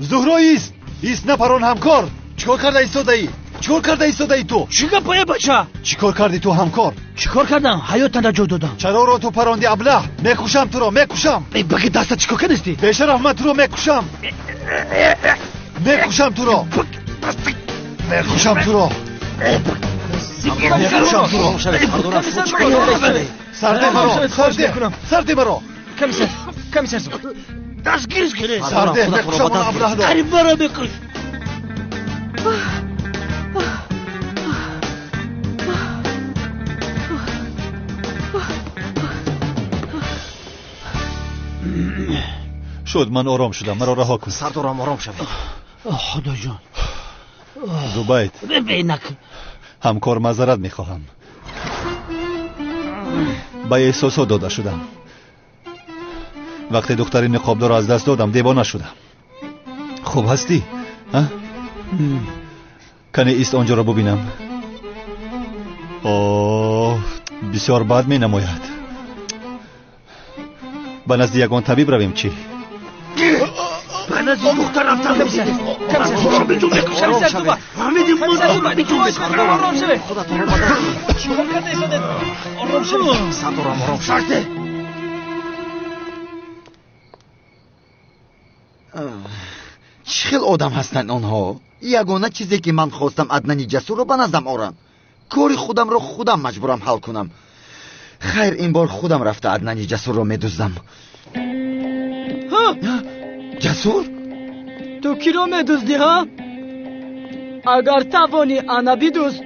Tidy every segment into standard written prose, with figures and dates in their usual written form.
Зуҳро, ист, ист, напарон, ҳамкор. Чӣ кор карда истодаӣ? Чӣ кор карда истодаӣ ту? Чӣ гапае, бача? Чӣ кор кардӣ ту, ҳамкор? Чӣ кор кардам? Ҳаётан наҷот додам. Чароро ту паронди, аблаҳ? Мекушам туро, мекушам. Баги даста чӣ кор кардисти? Бешараф, ман туро мекушам, мекушам туро, мекушам туро, мекушам туро. Сарде маро, сарде, сарде маро. Комиссар, комиссар, дастгириш кунед. Сарде, мекушам он аблаҳро. Қариб маро мекуш. Шуд, ман ором шудам, маро раҳо кун. Сардорам, ором шавед. Худоҷон. Зубайд. Бенак. Ҳамкор, маъзарат мехоҳам, ба эҳсосот дода шудам. Вақте духтари ниқобдорро аз даст додам, девона шудам. Хуб ҳастӣ? Кане ист, он ҷоро бубинам. Оҳ, бисёр бад менамояд. Ба назди ягон табиб равем, чӣ? Ба назди духтар рафтан. Сардорам, ором шавед. Чӣ хел одам ҳастанд онҳо? Ягона чизе ки ман хостам, Аднани Ҷасурро ба наздам орам. Кори худамро худам маҷбурам ҳал кунам. Хайр, ин бор худам рафта Аднани Ҷасурро медуздам. Ҷасур, ту киро медуздӣ, ҳа? Агар тавонӣ, ана бидузд.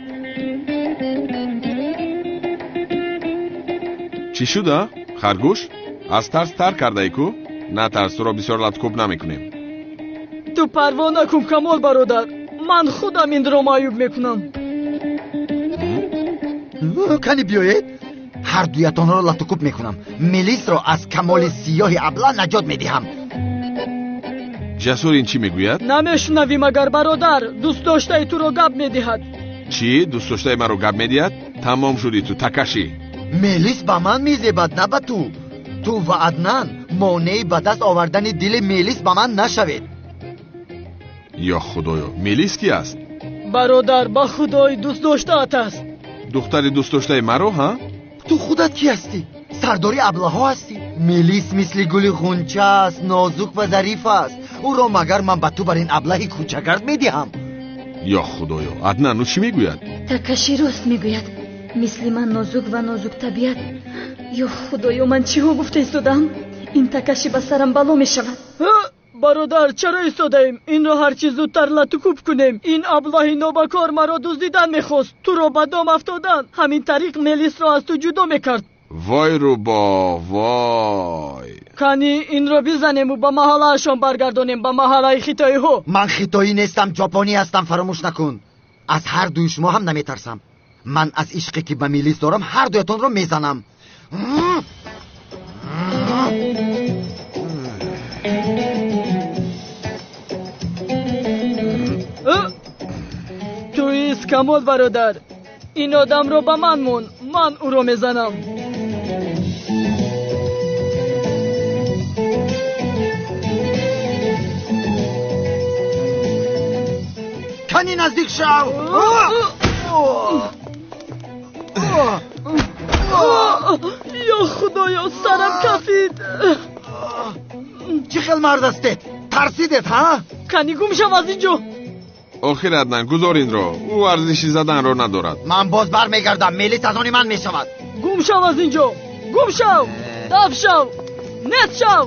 Чӣ шуда, харгӯш? Аз тарс тар кардаӣ ку? Натарс, туро бисёр латкӯб намекунем. Ту парво накун, Камол бародар, ман худам инро маъюб мекунам. Кани биёед, ҳар дуятонро латукӯб мекунам. Мелисро аз Камоли сиёҳи абла наҷот медиҳам. Ҷасур, ин чӣ мегӯяд? Намешунавӣ магар, бародар? Дӯстдоштаи туро гап медиҳад. Чӣ? Дӯстдоштаи маро гап медиҳад? Тамом шудӣ ту, такашӣ. Мелис ба ман мезебад, на ба ту. Ту ва Аднан монеи ба даст овардани дили Мелис ба ман нашавед. Ё худоё, Мелис ки аст? Бародар, ба худои дӯстдоштаат аст. Духтари дӯстдоштаи маро, ҳа? Ту худат кӣ ҳастӣ? Сардори аблаҳо ҳастӣ. Мелис мисли гули ғунча аст, нозук ва зариф аст. Ӯро магар ман ба ту бар ин аблаҳи кӯчагард медиҳам? Ё худоё, Аднан, ӯ чӣ мегӯяд? Такаши рост мегӯяд. Мисли ман нозук ва нозуктабиат. Ё худоё, ман чиҳо гуфта истодам? Ин такаши ба сарам бало мешавад. Бародар, чаро истодаем? Инро ҳарчи зудтар латукӯб кунем. Ин аблаҳи нобакор маро дуздидан мехост, туро ба дом афтодан. Ҳамин тариқ Мелисро аз ту ҷудо мекард. Вой, рӯбо, вой. Кани инро бизанему ба маҳаллаашон баргардонем, ба маҳаллаи хитоиҳо. Ман хитоӣ нестам, ҷопонӣ ҳастам, фаромӯш накун. Аз ҳар дуи шумо ҳам наметарсам. Ман аз ишқе ки ба Мелис дорам, ҳар дуятонро мезанам. Ту ист, Камол бародар, ин одамро ба ман мон, ман ӯро мезанам. Кани наздик шав. Ё худоё, сарам кафид. Чӣ хел мард ҳастед? Тарсидед, ҳа? Кани гум шав аз ин ҷо. Охир, Аднан, гузор инро, ӯ арзиши заданро надорад. Ман боз бармегардам, Мелис аз они ман мешавад. Гум шав аз ин ҷо, гум шав, даф шав, нест шав,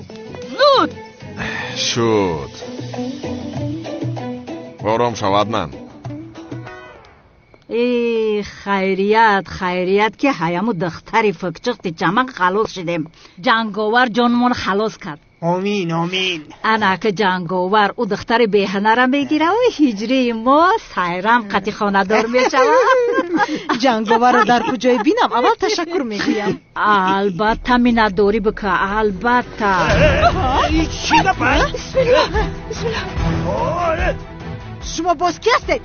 зуд. Шуд, ором шав, Аднан. Э, хайрият, хайрият, ки ҳаяму духтари фукчухти чаман халос шудем. Ҷанговар ҷонмон халос кард. Омин, омин. Анака ҷанговар ӯ духтари беҳанара мегираву ҳиҷрии мо сайрам қати хонадор мешавад. Ҷанговарро дар куҷое бинам, аввал ташаккур мегӯям. Албатта, миннатдорӣ бика, албатта. Чӣ гап? Бисмилла, бисмилла. Шумо боз кӣ ҳастед?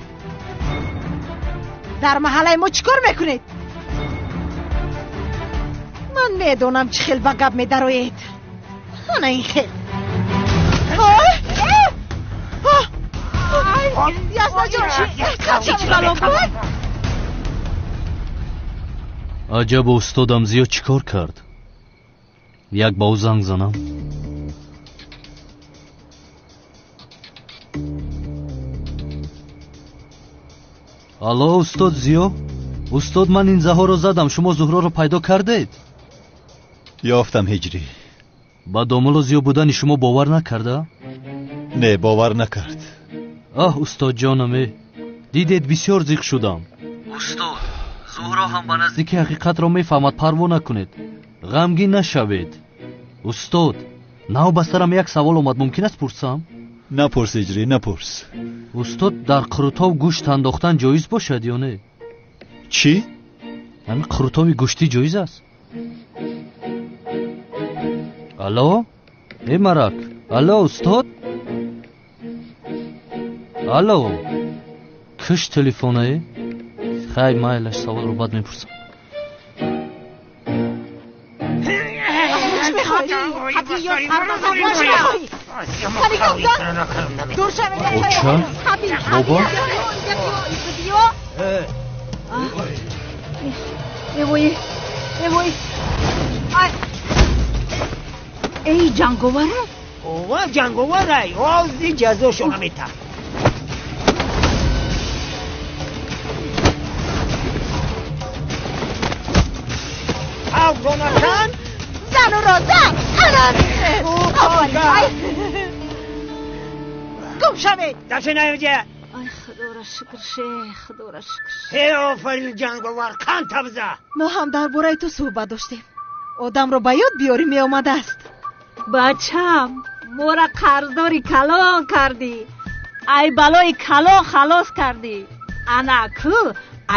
Дар маҳаллаи мо чӣ кор мекунед? Ман медонам, чӣ хел ба гап медароед. Ана ин хел. Яснаҷон, чӣ бало буд? Аҷаб, устодам зиёд чӣ кор кард? Як ба ӯ занг занам. Алло, устод Зиё? Устод, ман ин заҳоро задам, шумо Зуҳроро пайдо кардед? Ёфтам, Ҳиҷрӣ. Ба домулло Зиё будани шумо бовар накарда? Не, бовар накард. Аҳ, устодҷонам, э, дидед, бисёр зиқ шудам. Устод, Зуҳро ҳам ба наздики ҳақиқатро мефаҳмад, парво накунед, ғамгин нашавед. Устод, нав ба сарам як савол омад, мумкин аст пурсам? Напурс, Ҳиҷрӣ, напурс. Устод, дар қурутов гӯшт андохтан ҷоиз бошад ё не? Чӣ? Ҳамин қурутови гӯштӣ ҷоиз аст? Алло? Э, марак, алло, устод? Алло? Киш телефонае? Хай, майлаш, саволро баъд мепурсам. Оча? Бобо? Эвой, эвой. Эй, ҷанговара? Ова, ҷанговарай, ози ҷазошона метаҳ. Авзонакан? Зануро зан! Гум шавед! Дафи наёҷа! Ай, худоро шукр, шех, худоро шукр. Ҳе, офарин, ҷанговар, кан табза! Мо ҳам дар бораи ту суҳбат доштем. Одамро ба ёд биёрӣ меомадааст. Бачам, мора қарздори калон кардӣ. Ай балои калон халос кардӣ. Ана ку,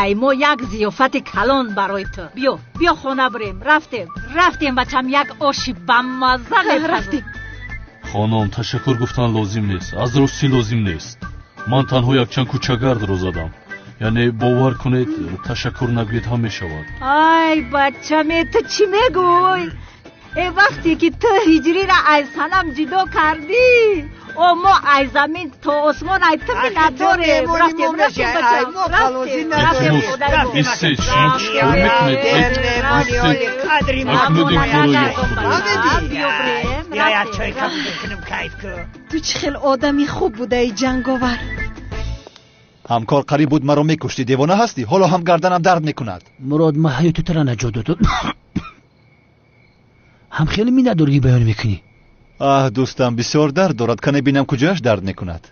ай мо як зиёфати калон барои ту. Биё, биё хона бирем. Рафтем, рафтем, бачам, як оши бамазза мепазем. Рафтем. Хонум, ташаккур гуфтан лозим нест, аз ростӣ лозим нест. Ман танҳо якчанд кӯчагардро задам. Яъне бовар кунед, ташаккур нагӯед ҳам мешавад. Ай, бачаме, ту чӣ мегӯй? Э, вақте ки ту ҳиҷриро ай санам ҷудо кардӣ, о мо ай замин то осмон ай ту миннатдорем. Рафтем, рафтем, бачам, рафтем, рафтем. Истед, шумо чӣ кор мекунед? Истед, акнун ин корро ёфт худо. Ту чӣ хел одами хуб будаи, ҷанговар. Ҳамкор, қариб буд маро мекуштӣ, девона ҳастӣ? Ҳоло ҳам гарданам дард мекунад. Мурод, ман ҳаёти туро наҷот додам. Ҳам хеле миннатдоргӣ баён мекунӣ. Аҳ, дӯстам, бисёр дард дорад, кане бинам куҷояш дард мекунад.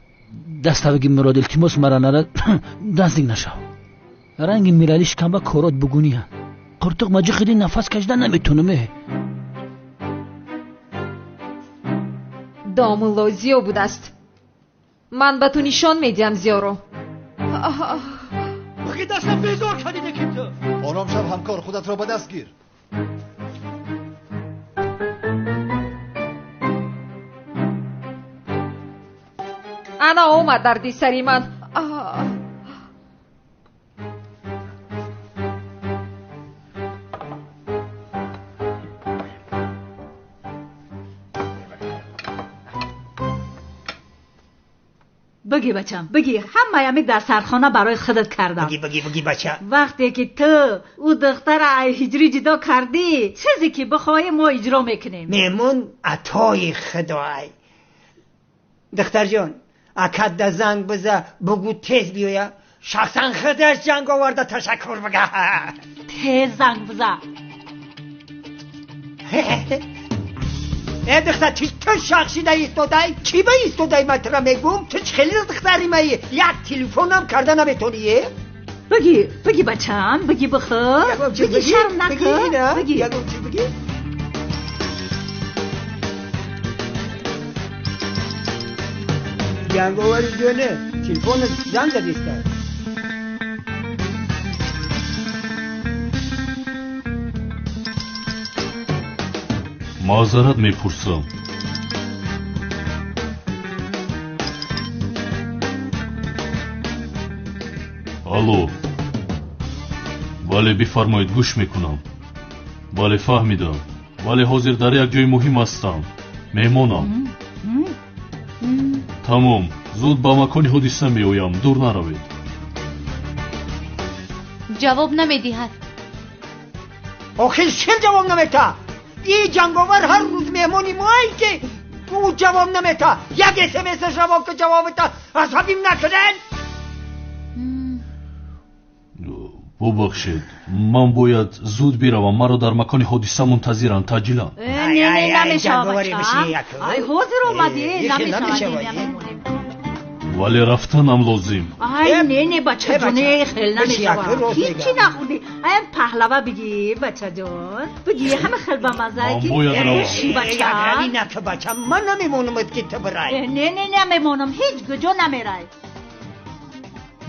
Даставаги Мурод, илтимос, мара нара, наздик нашав. Ранги мирали шикамба корот бугуния. Қуртуқ маҷи хиди нафас кашида наметонам. Э. Домулло Зиё будааст. Ман ба ту нишон медиҳам Зиёро. Баки дастам безор кардиде ки ту. Ором шав, ҳамкор, худатро ба даст гир. Ана омад дарди сари ман. Бигӣ, бачам, бигӣ, ҳамаи дар сархона барои худат кардам. Бигӣ, бигӣ, бигӣ, бача. Вақте ки ту ӯ духтара ай ҳиҷрӣ ҷудо кардӣ, чизе ки бихоҳӣ мо иҷро мекунем. Меҳмон атои худоай. Духтарҷон, акадда занг биза, бугӯ тез биёя. Шахсан худаш ҷанг оварда ташаккур бага. Тез занг биза. Э, духтар, чи ту шахшида истодай? Чӣ ба истодай, ман тура мегӯм? Ту чӣ хеле духтари маи? Як телефонам карда наметонӣ, э? Бигӣ, бигӣ, бачам, бигӣ, бихӯр. Бигӣ, шарм накун. Бигӣ. Ягон чиз бигӣ. Ҷанговари ҷоне, телефонат занг задиста. Маъзарат мепурсам. Алло. Бале, бифармоед, гӯш мекунам. Бале, фаҳмидам. Бале, ҳозир дар як ҷои муҳим ҳастам. Меҳмонам. Тамом. Зуд ба макони ҳодиса меоям, дур наравед. Ҷавоб намедиҳад. Охир чил ҷавоб намета? И ҷанговар ҳар рӯз меҳмони моай ки ӯ ҷавоб намета. Як смс равон ки ҷавобата асабим накунед. Бубахшед, ман бояд зуд биравам, маро дар макони ҳодиса мунтазиранд, таъҷилан. Не, не, намешавад бача. Ай, ҳозир омадӣ, намешавад. Вале рафтанам лозим. Ай, не, не, бачаҷон, хел намешавад. Ҳичи нахӯрдӣ. Ай, паҳлава бигӣ, бачаҷон. Бигӣ, ҳама хел бамаззае ки. Ман бояд равам. Бача. Нака, бача, ман намемонамад ки ту бирай. Не, не, намемонам, ҳеҷ куҷо намерай.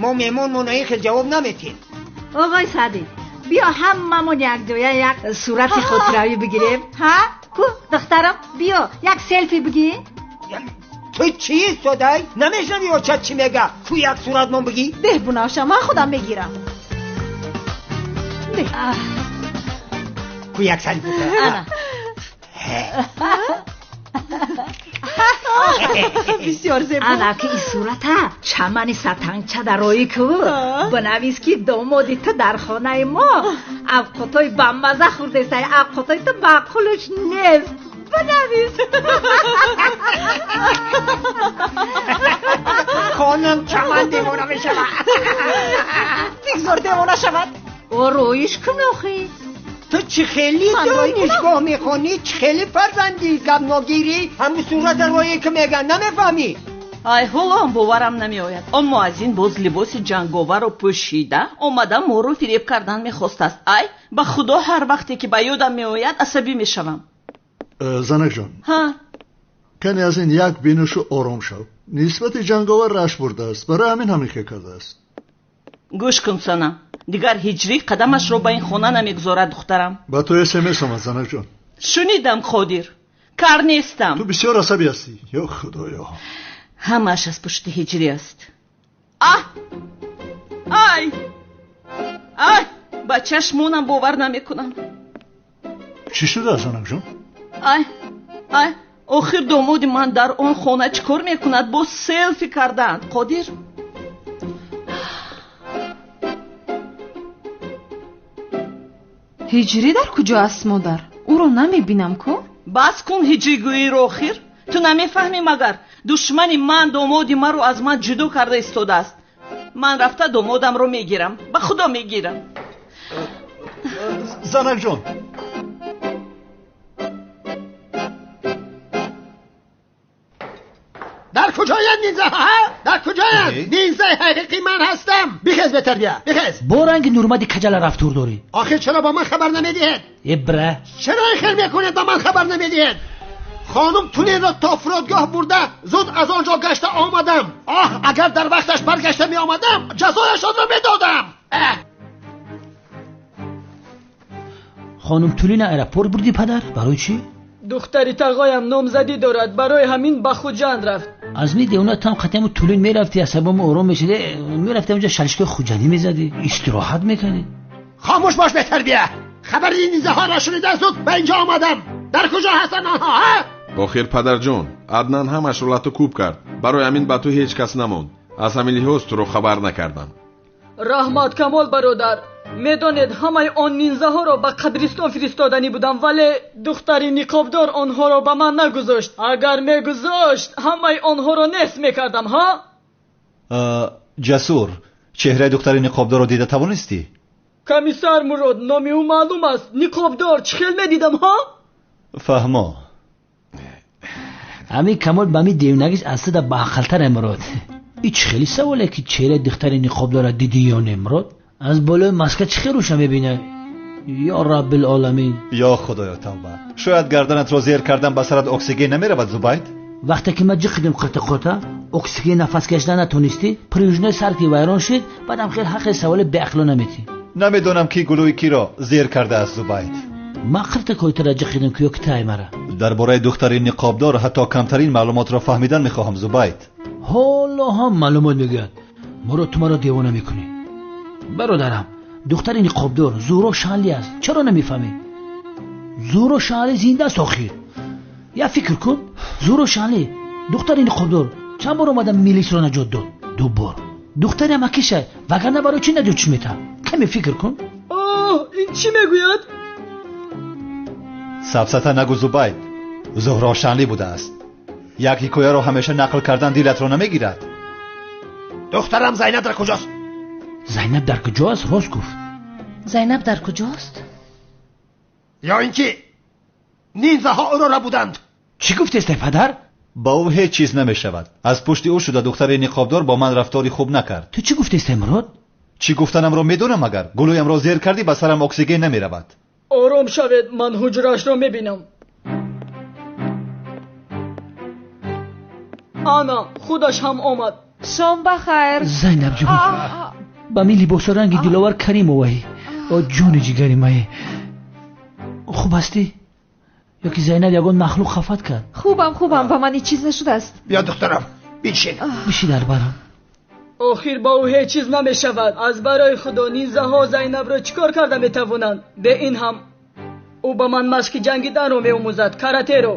Мо меҳмонмона ин хел ҷавоб наметем. Оғои Саъдӣ, биё ҳамамон якҷоя як сурати хотиравӣ бигирем. Ҳа? Ку, духтарам, биё як селфи бигир. Ту чӣ истодай? Намешнавӣ очат чӣ мега? Ку як суратмон бигӣ? Беҳ, Бунафша, ман худам мегирам. Ку як селфи. Ана. Бисёр зебо. Ана ки ин сурата чамани сатангча дар роӣ ку. Бинавис ки домоди ту дар хонаи мо авқотҳои бамазза хӯрдесай, авқотҳои ту маъқулш нест. Бинавис. Хонум чаман девона мешавад. Бигзор девона шавад. О, роиш кун охи. Ту чӣ хеле донишгоҳ мехонӣ, чӣ хеле фарзандӣ гапногирӣ, ҳамун сурата роӣ ки меган, намефаҳмӣ? Ай, ҳоло ҳам боварам намеояд. Он муаззин боз либоси ҷанговарро пӯшида омада моро фиреб кардан мехостааст. Ай, ба худо ҳар вақте ки ба ёдам меояд асабӣ мешавам. Занакҷон, ҳа, кане аз ин як бинушу ором шав. Нисбати ҷанговар рашк бурдааст, барои ҳамин ҳамин хел кардааст. Гӯш кун, Сана, дигар ҳиҷрӣ қадамашро ба ин хона намегузорад, духтарам. Ба ту смс омад, занакҷон. Шунидам, Қодир, кар нестам. Ту бисёр асабӣ ҳастӣ. Ё худоё. Ҳамааш аз пушти ҳиҷрӣ аст. Аҳ, ай, ай, ба чашмонам бовар намекунам. Чӣ шудааст, занакҷон? Ай, ай, охир домоди ман дар он хона чӣ кор мекунад? Боз селфи кардаанд, Қодир. Ҳиҷрӣ дар куҷо аст, модар? Ӯро намебинам ку? Бас кун ҳиҷригӯиро, охир. Ту намефаҳмӣ магар? Душмани ман домоди маро аз ман ҷудо карда истодааст. Ман рафта домодамро мегирам, ба худо мегирам. Занакҷон, дар куҷоянд нинзаҳо? Дар куҷоянд? Нинзаи ҳақиқӣ ман ҳастам. Бихез, бетарбия, бихез. Бо ранги нурмади каҷала рафтор дорӣ. Охир чаро ба ман хабар намедиҳед? Ибра. Чаро ин хел мекунед, ба ман хабар намедиҳед? Хонум Тулинро то фурудгоҳ бурда, зуд аз он ҷо гашта омадам. Оҳ, агар дар вақташ баргашта меомадам, ҷазояшонро медодам. Хонум Тулина аэропорт бурдӣ, падар? Барои чӣ? Духтари тағоям номзадӣ дорад, барои ҳамин ба Хуҷанд рафт. Аз ни девона там қатъиян Тулин мерафтӣ, асабому ором мешудӣ, мерафтӣ онҷо шалишкои хуҷандӣ мезадӣ, истироҳат мекардӣ. Хомӯш бош, бетарбия. Хабари ин низаҳоро шунида зуд ба инҷо омадам. Дар куҷо ҳастанд онҳо, ҳа? Охир падарҷон, Аднан ҳамашро лату кӯб кард. Барои ҳамин ба ту ҳеҷ кас намонд. Аз ҳамин лиҳоз туро хабар накардам. Раҳмат, Камол бародар. Медонед, ҳамаи он нинзаҳоро ба қабристон фиристоданӣ будам, вале духтари ниқобдор онҳоро ба ман нагузошт. Агар мегузошт, ҳамаи онҳоро нест мекардам, ҳа? Ҷасур, чеҳраи духтари ниқобдорро дида тавонистӣ? Комиссар Мурод, номи ӯ маълум аст. Ниқобдор, чӣ хел медидам, ҳа? Фаҳмо. Ҳамин Камол ба ми девонагиш аз туда баақлтар, Мурод. И чӣ хели саволе ки чеҳраи духтари ниқобдорро дидӣ ё не, Мурод? Аз болои маска чӣ хел рӯша мебинад? Ё Раббилоламин. Ё худоё, тавба. Шояд гарданатро зер кардан ба сарат оксиген намеравад, Зубайд? Вақте ки ман ҷиқидим қирта-қурта, оксиген нафас кашида натонистӣ, пружинаи сар ки вайрон шид, баъдам хел ҳаққи саволи беақло наметӣ. Намедонам ки гулӯи киро зер кардааст, Зубайд. Ман қирта койтара ҷиқидим ки ё ки тай мара. Дар бораи духтари ниқобдор ҳатто камтарин маълумотро фаҳмидан мехоҳам, Зубайд. Ҳоло ҳам маълумот мегӯяд. Мурод, ту маро девона мекунӣ. Бародарам, духтари ниқобдор Зуҳро Шанли аст. Чаро намефаҳмӣ? Зуҳро Шанли зинда аст охир. Як фикр кун, Зуҳро Шанли, духтари ниқобдор. Чанд бор омада милисро наҷот дод? 2 бор. Духтари амакиша, вагарна барои чӣ наҷотш метаҳад? Каме фикр кун. Оҳ, ин чӣ мегӯяд? Сафсата нагӯ, Зубайд. Зуҳро Шанлӣ будааст. Як ҳикояро ҳамеша нақл кардан дилатро намегирад. Духтарам Зайнаб дар куҷост? Зайнаб дар куҷост? Рост гуфт. Зайнаб дар куҷост? Ё ин ки нинзаҳо ӯро рабуданд. Чӣ гуфтест, ай падар? Ба ӯ ҳеҷ чиз намешавад. Аз пушти ӯ шуда духтари ниқобдор бо ман рафтори хуб накард. Ту чӣ гуфтест, ай Мурод? Чӣ гуфтанамро медонам, агар гулӯямро зер кардӣ ба сарам оксиген намеравад. Ором шавед, ман ҳуҷраашро мебинам. Ана, худаш ҳам омад. Шом ба хайр. Зайнаб ҷон, ба мин либосо ранги Диловар Каримоваи. О ҷони ҷигари мае. Хуб ҳастӣ? Ё ки Зайнаб ягон махлуқ хафат кард? Хубам, хубам, ба ман ҳеҷ чиз нашудааст. Биё духтарам, бишин. Бишин дар барам. Охир ба ӯ ҳеҷ чиз намешавад. Аз барои худо нинзаҳо Зайнабро чӣ кор карда метавонанд? Бе ин ҳам ӯ ба ман машқи ҷангиданро меомӯзад, каратеро.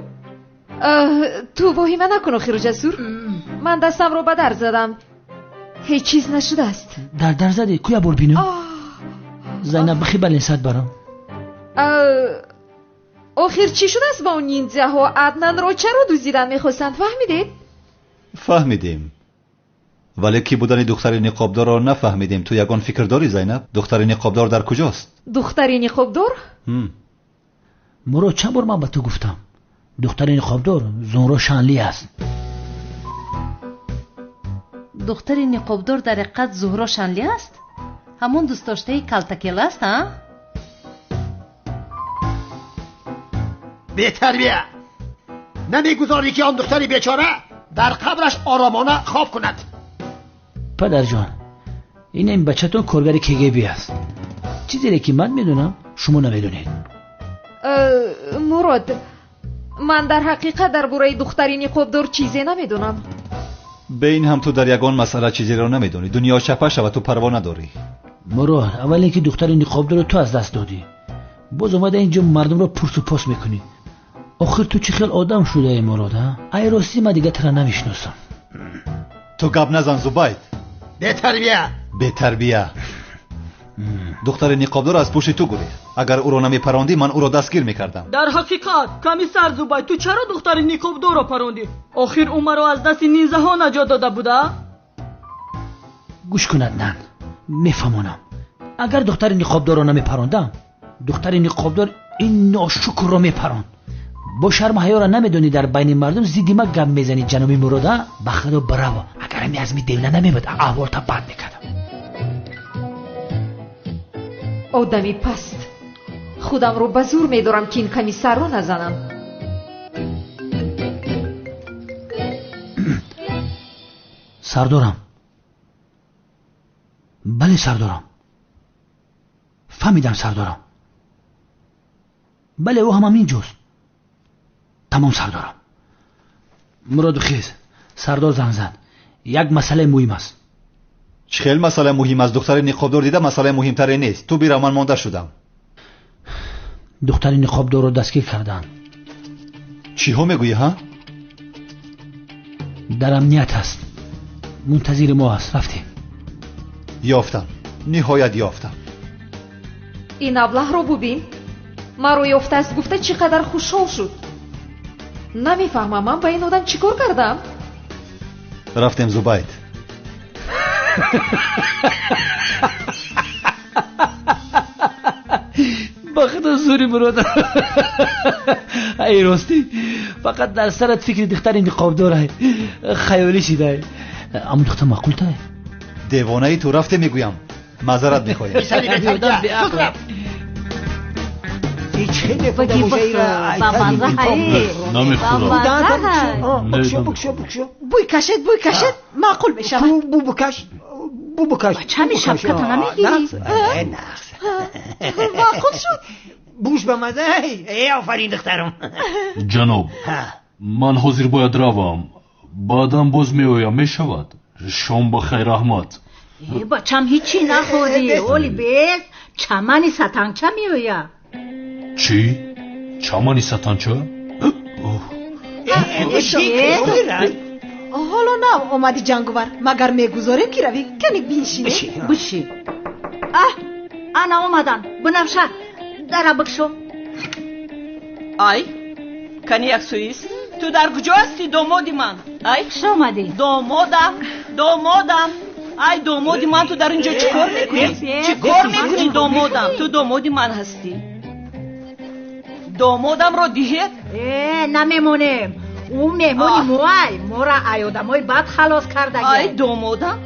Ту воҳима накун, охиру ҷасур. Ман дастамро ба дар задам. Ҳеҷ чиз нашудааст. Дар дар задӣ? Куя бор бинам? Зайнаб, бихи баленсад барам. Охир чӣ шудааст ба он ниндзяҳо? Аднанро чаро дуздидан мехостанд? Фаҳмидед? Фаҳмидем. Вале ки будани духтари ниқобдорро нафаҳмидем. Ту ягон фикр дорӣ, Зайнаб? Духтари ниқобдор дар куҷост? Духтари ниқобдор? Мурод, чанд бор ман ба ту гуфтам, духтари ниқобдор Зуҳро Шанлӣ аст. Духтари ниқобдор дар ҳақиқат Зуҳро Шанлӣ аст? Ҳамон дӯстдоштаи калтакел аст, ҳа? Бетарбия! Намегузорӣ ки он духтари бечора дар қабраш оромона хоб кунад. Падарҷон, ин ин бачатон коргари КГБ аст. Чизере ки ман медонам, шумо намедонед. Мурод, ман дар ҳақиқат дар бораи духтари ниқобдор чизе намедонам. Бе ин ҳам ту дар ягон масъала чизеро намедонӣ. Дунё чапа шава, ту парво надорӣ. Мурод, аввал ин ки духтари ниқобдорро ту аз даст додӣ, боз омада инҷо мардумро пурсу пос мекунӣ. Охир ту чӣ хел одам шудаӣ, Мурод, ҳа? Ай ростӣ ман дига тура намешиносам. Ту гап назан, Зубайд. Бетарбия! Бетарбия! Духтари ниқобдор аз пушти ту гурехт. Агар ӯро намепарондӣ, ман ӯро дастгир мекардам. Дар ҳақиқат, комиссар Зубайд, ту чаро духтари ниқобдорро парондӣ? Охир ӯ маро аз дасти нинзаҳо наҷот дода буда? Гӯш кун, Аднан, мефаҳмонам. Агар духтари ниқобдорро намепарондам, духтари ниқобдор ин ношукрро мепаронд. Бо шарму ҳаёро намедонӣ дар байни мардум зидди ма гап мезанӣ, ҷаноби Мурод, а? Ба худо браво. Агар ами аз ми девна намебуд, аҳволта бад мекардам. Одами паст. Худамро ба зур медорам, ки ин комиссарро назанам. Сардорам. Бале, сардорам. Фаҳмидам, сардорам. Бале, ӯ ҳам ҳамин ҷост. Тамом, сардорам. Муроду хез, сардор занг зад. Як масъалаи муҳим аст. Чӣ хел масъала муҳим аст? Духтари ниқобдор дида масъалаи муҳимтаре нест. Ту бира, ман монда шудам. Духтари ниқобдорро дастгир карданд. Чиҳо мегӯӣ, ҳа? Дар амният аст. Мунтазири мо аст. Рафтем. Ёфтам. Ниҳоят ёфтам. Ин аблаҳро бубин. Маро ёфтааст гуфта чӣ қадар хушҳол шуд. Намефаҳмам, ман ба ин одам чӣ кор кардам? Рафтем, Зубайд. Ба худо зури Мурод. Ай ростӣ, фақат дар сарат фикри духтари ниқобдорай. Хаёлӣ шидай. Аммо духтар маъқултай? Девонаи ту, рафте мегӯям. Маъзарат мехоҳем. Бӯй кашед, бӯй кашед, маъқул мешавад. Бу букаш, бу букаш. Чами шапката намегирӣ? Маъқул шуд. Буш ба маза. Э, офарин, духтарам. Ҷаноб, ман ҳозир бояд равам. Баъдан боз меоям, мешавад? Шом ба хайр, раҳмат. Э, бачам, ҳичи нахӯрдӣ. Оли бес чамани сатанча меояд. Чӣ? Чамани сатанча? Ҳоло нав омади ҷанговар, магар мегузорем ки равӣ? Кани биншинӣ? Бишин. Аҳ, ана омадан. Бунафша, дара бикшо. Ай, кани як суист. Ту дар куҷо ҳастӣ, домоди ман? Ай, хуш омадӣ. Домодам, домодам. Ай, домоди ман, ту дар ин ҷо чӣ кор мекунӣ? Чӣ кор мекунӣ, домодам? Ту домоди ман ҳастӣ. Домодамро диҳед? Намемонем. Ӯ меҳмони моай, моро ай одамои бад халос кардагӣ. Ай, домодам,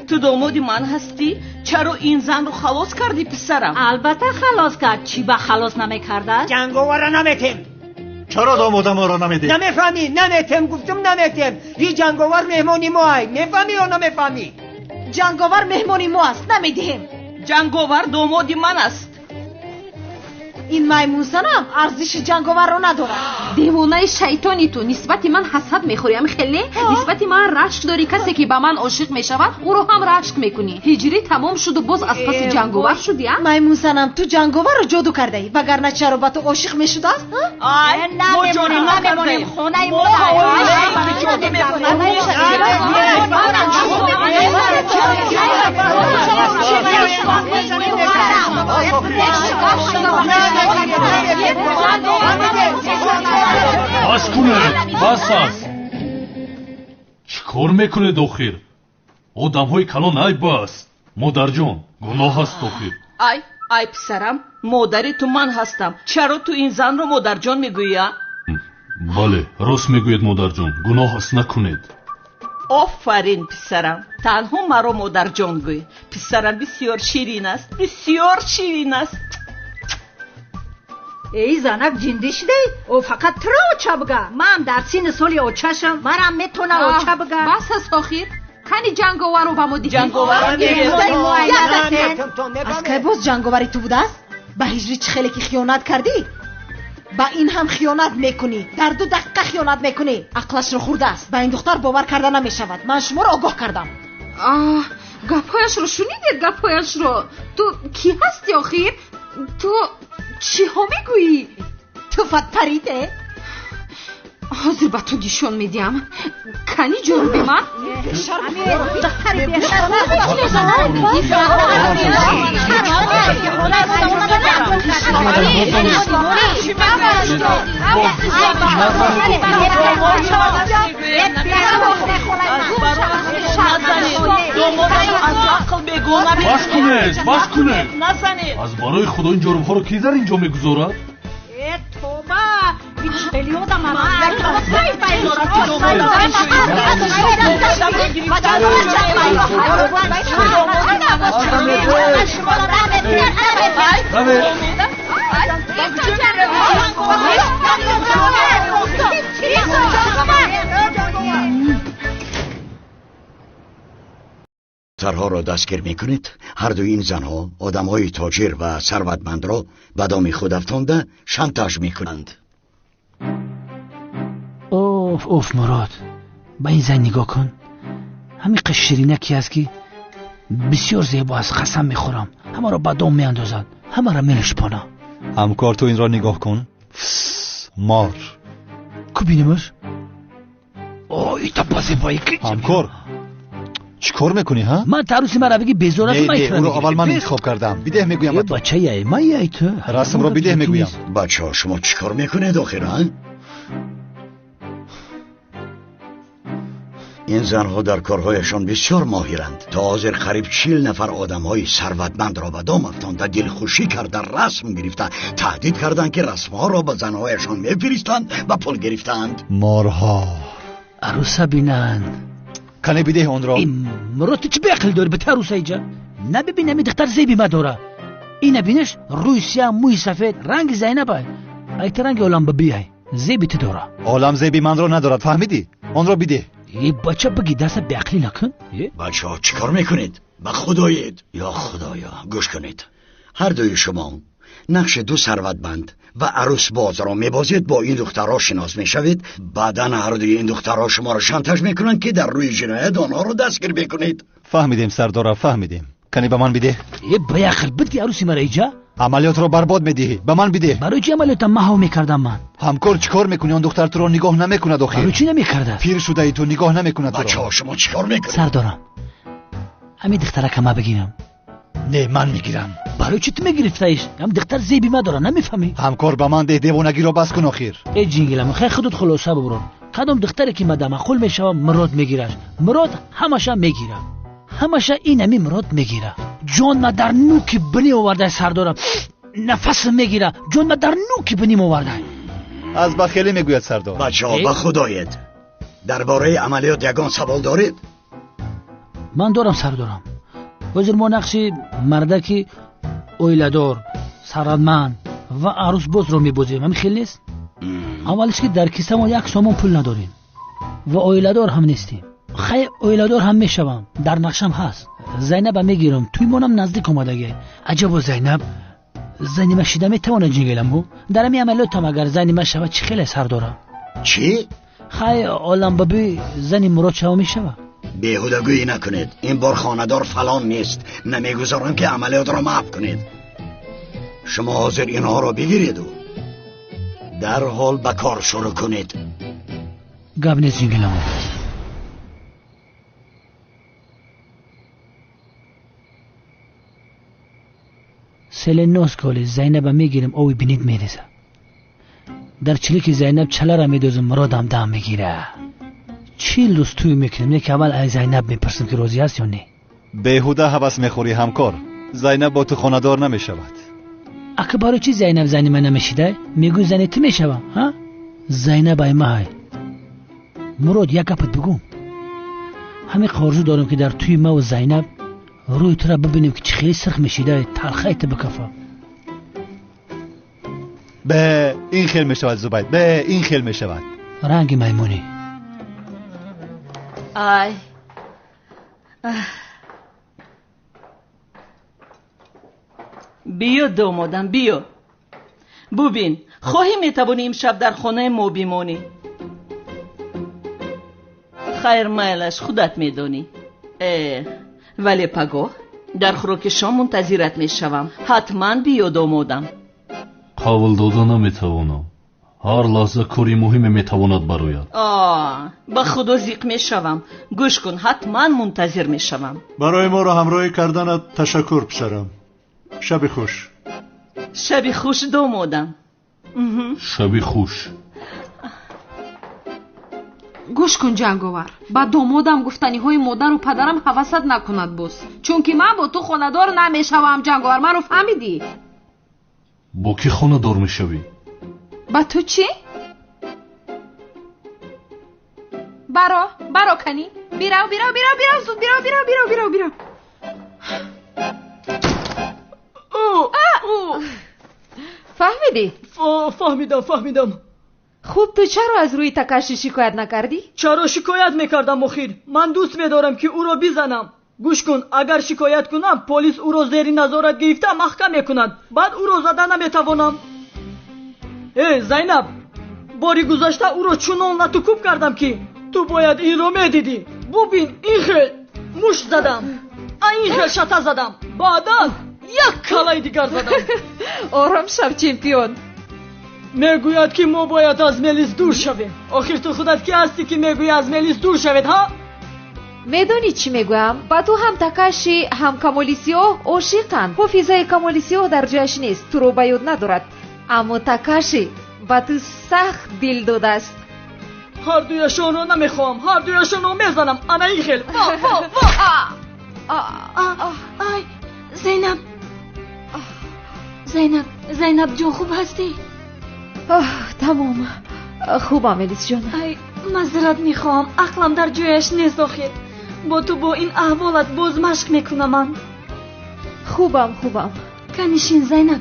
ту домоди ман ҳастӣ. Чаро ин занро халос кардӣ, писарам? Албатта халос кард. Чӣ ба халос намекардааст? Ҷанговарро наметем. Чаро домодаморо намедиҳ? Намефаҳмӣ? Наметем, гуфтум наметем. Ин ҷанговар меҳмони моай. Мефаҳмӣ ё намефаҳмӣ? Ҷанговар меҳмони мо аст, намедиҳем. Ҷанговар домоди ман аст. Ин маймунзанам арзиши ҷанговарро надорад. Девонаи шайтони ту, нисбати ман ҳасад мехӯрӣ, ам хеле? Нисбати ман рашк дорӣ. Касе ки ба ман ошиқ мешавад, ӯро ҳам рашк мекунӣ. Ҳиҷрӣ тамом шуду боз аз паси ҷанговар шудӣ, а? Маймунзанам, ту ҷанговарро ҷоду кардаӣ, вагарна чаро ба ту ошиқ мешудааст? Ай, мо ҷоду накардаем. Хонаи мо бас кунед, бас аст. Чӣ кор мекунед охир? Одамҳои калон айб аст. Модарҷон, гуноҳ аст охир. Ай, ай писарам, модари ту ман ҳастам. Чаро ту ин занро модарҷон мегӯӣ, а? Бале, рост мегӯед модарҷон, гуноҳ аст, накунед. Офарин писарам, танҳо маро модарҷон гӯй. Писарам бисёр ширин аст, бисёр ширин аст. Эй занак, ҷиндӣ шудаӣ? О фақат туро оча бига. Ман дар синни соли очашам, марам метона оча бига. Бас аст охир. Кани ҷанговарро ба мо диҳед. Аз кай боз ҷанговари ту будааст? Ба ҳиҷрӣ чӣ хеле ки хиёнат кардӣ, ба ин ҳам хиёнат мекунӣ. Дар 2 дақиқа хиёнат мекунӣ. Ақлашро хӯрдааст. Ба ин духтар бовар карда намешавад. Ман шуморо огоҳ кардам. Аҳ, гапҳояшро шунидед? Гапҳояшро. Ту кӣ ҳастӣ охир? Ту чиҳо мегӯӣ? Ту фатпариде? Ҳозир ба ту нишон медиҳам. Кани ҷоруби ман? Бас кунед, бас кунед. Аз барои худо ин ҷорубҳоро кӣ дар ин ҷо мегузорад? Тоба, Духтарҳоро дастгир мекунед. Ҳар дуи ин занҳо одамҳои тоҷир ва сарватмандро ба доми худ афтонда шантаж мекунанд. Оф, оф, Мурод, ба ин зан нигоҳ кун. Ҳамин қаш ширинаки аст ки бисёр зебо аст. Қасам мехӯрам, ҳамаро ба дом меандозад, ҳамаро мелушпона. Ҳамкор, ту инро нигоҳ кун. Мор. Ку бинемаш? О, ита ба зебоӣ ки. Ҳамкор, чӣ кор мекунӣ, ҳа? Ман таруси мара бигӣ безор аст. Не, ӯро аввал ман интихоб кардам. Бидеҳ мегӯям ба ту. Бача яй, ман яй ту. Расмро бидеҳ мегӯям. Бачаҳо, шумо чӣ кор мекунед охир, ҳа? Ин занҳо дар корҳояшон бисёр моҳиранд. То ҳозир қариб 40 нафар одамҳои сарватмандро ба дом афтонда, дилхушӣ карда, расм гирифта, таҳдид карданд ки расмҳоро ба занҳояшон мефиристанд ва пул гирифтаанд. Морҳо аруса бинанд. Кане бидеҳ онро. Мурод, ту чӣ беақлӣ дорӣ? Ба аруса иҷа набибин, ами духтар зеби ма дора. Ина бинеш, рӯи сиёҳ, мӯи сафед, ранги Зайнабай. Айта ранги олам ба бияй, зеби ту дора. Олам зеби манро надорад, фаҳмидӣ? Онро бидеҳ. Бача, биги даста беақлӣ накун. Бачаҳо, чӣ кор мекунед? Ба худоед. Ё худоё, гӯш кунед. Ҳар дуи шумо нақши ду сарватманд ва арӯсбозро мебозед, бо ин духтарҳо шинос мешавед. Баъдан ҳар дуи ин духтарҳо шуморо шантаж мекунанд ки дар рӯи ҷиноят онҳоро дастгир мекунед. Фаҳмидем, сардора, фаҳмидем. Кане ба ман бидеҳ. Беақл, бидги арӯси мара иҷа. Амалиётро барбод медиҳӣ, ба ман бидеҳ. Барои чӣ амалиётам маҳв мекардам ман? Ҳамкор, чӣ кор мекунӣ? Он духтар туро нигоҳ намекунад охир. Барои чӣ намекардааст? Пир шудаи ту, нигоҳ намекунад туро. Бачаҳо, шумо чӣ кор мекунед? Сардорам, ҳамин духтарака ма бигирам. Не, ман мегирам. Барои чӣ ту мегирифтаиш? Ҳам духтар зеби ма дора, намефаҳмӣ? Ҳамкор, ба ман деҳ, девонагиро бас кун охир. Э ҷингилам, хай худут хулоса бубурон. Кадом духтаре ки ма дамаъқул мешавам, Мурод мегираш. Мурод ҳамаша мегира. Ҳамаша ин ҳами Мурод мегира. Ҷон ма дар нуки бинӣ овардай сардорам. Нафасам мегира. Ҷон ма дар нуки биним овардай. Аз бахелӣ мегӯяд сардор. Бачаҳо, ба худоед. Дар бораи амалиёт ягон савол доред? Ман дорам сардорам. Ҳозир мо нақши мардаки оиладор, сарватманд ва арӯсбозро мебозем. Ҳамин хел нест? Аввалиш ки дар кисамо 1 сомон пул надорем ва оиладор ҳам нестем. Хай оиладор ҳам мешавам, дар нақшам ҳаст. Зайнаба мегирам, тӯймонам наздик омадагӣ. Аҷабо Зайнаб зани ма шида метавонад ҷингиламу? Дар ҳамин амалиётам агар зани ма шавад, чӣ хеле сар дорам? Чӣ? Хай оламбабӣ зани Мурод шава мешавад. Беҳудагӯӣ накунед. Ин бор хонадор фалон нест. Намегузорам ки амалиётро маҳв кунед. Шумо ҳозир инҳоро бигиреду дарҳол ба кор шурӯъ кунед. Гап нест ҷингиламу. Селенос коли Зайнаба мегирем, ови бинит мереза. Дар чилики Зайнаб чалара медозам, Муродам дам мегира. 40 рӯз тӯй мекунем, не ки аввал ай Зайнаб мепурсем ки розӣ аст ё не. Беҳуда ҳавас мехӯрӣ ҳамкор. Зайнаб бо ту хонадор намешавад. Ака барои чӣ Зайнаб зани ман намешида? Мегӯй зани ту мешавам, ҳа? Зайнаб ай маҳай. Мурод, як гапат бигӯм. Ҳамин орзу дорем ки дар тӯи маву Зайнаб рӯи тура бибинем ки чӣ хеле сирх мешида, талхаи ту бикафа. Бе ин хел мешавад Зубайд, бе ин хел мешавад. Ранги маймунӣ. Ай. Биё домодам, биё. Бубин, хоҳӣ метавонӣ имшаб дар хонаи мо бимонӣ. Хайр, майлаш, худат медонӣ. Вале пагоҳ дар хӯроки шом мунтазират мешавам. Ҳатман биё домодам. Қавл дода наметавонам. Ҳар лаҳза кори муҳиме метавонад барояд. Ба худо зиқ мешавам. Гӯш кун, ҳатман мунтазир мешавам. Барои моро ҳамроҳӣ карданат ташаккур, писарам. Шаби хуш. Шаби хуш домодам. Шаби хуш. Гӯш кун ҷанговар, ба домодам гуфтаниҳои модару падарам ҳавасат накунад боз, чунки ман бо ту хонадор намешавам. Ҷанговар, маро фаҳмидӣ? Бо кӣ хонадор мешавӣ? Ба ту чӣ? Баро, баро канӣ. Бирав, бирав, бирав, бирав, зуд бирав, бирав, бирав, бирав, бирав. Фаҳмидӣ? Фаҳмидам, фаҳмидам. Хуб, ту чаро аз рӯи Такаши шикоят накардӣ? Чаро шикоят мекардам охир? Ман дӯст медорам ки ӯро бизанам. Гӯш кун, агар шикоят кунам, полис ӯро зери назорат гирифта маҳкам мекунад. Баъд ӯро зада наметавонам. Э, Зайнаб, бори гузашта ӯро чунон латукӯб кардам ки ту бояд инро медидӣ. Бубин, ин хел мушт задам, ин хел шата задам, баъдан як калаи дигар задам. Ором шав, чемпион. Мегӯяд ки мо бояд аз Мелис дур шавем. Охир ту худат ки ҳастӣ ки мегӯӣ аз Мелис дур шавед, ҳа? Медонӣ чӣ мегӯям? Ба ту ҳам Такаши, ҳам Камоли Сиёҳ ошиқанд. Ҳофизаи Камоли Сиёҳ дар ҷояш нест, туро ба ёд надорад. Аммо Такаши ба ту сахт дил додааст. Ҳар дуяшонро намехоҳам, ҳар дуяшонро мезанам. Ана ин хел. Во, во, во! Ай, Зайнаб. Зайнаб, Зайнаб ҷон, хуб ҳастӣ? Тамом. Хубам, Элисҷон. Ай, мазрат мехоҳам, ақлам дар ҷояш нест охир. Бо ту бо ин аҳволат боз машқ мекунам ман. Хубам, хубам. Кани шин, Зайнаб,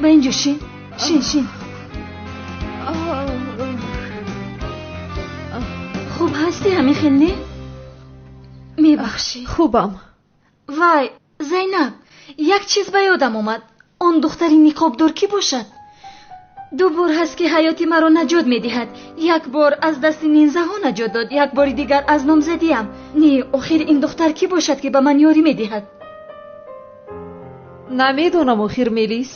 ба инҷо шин. Шин, шин. Хуб ҳастӣ ҳамин хел, не? Мебахшӣ. Хубам. Вай, Зайнаб, як чиз ба ёдам омад. Он духтари ниқобдор кӣ бошад? Ду бор ҳаст ки ҳаёти маро наҷот медиҳад. Як бор аз дасти нинзаҳо наҷот дод, як бори дигар аз номзадиам. Не, охир ин духтар кӣ бошад ки ба ман ёрӣ медиҳад? Намедонам охир, Мелис.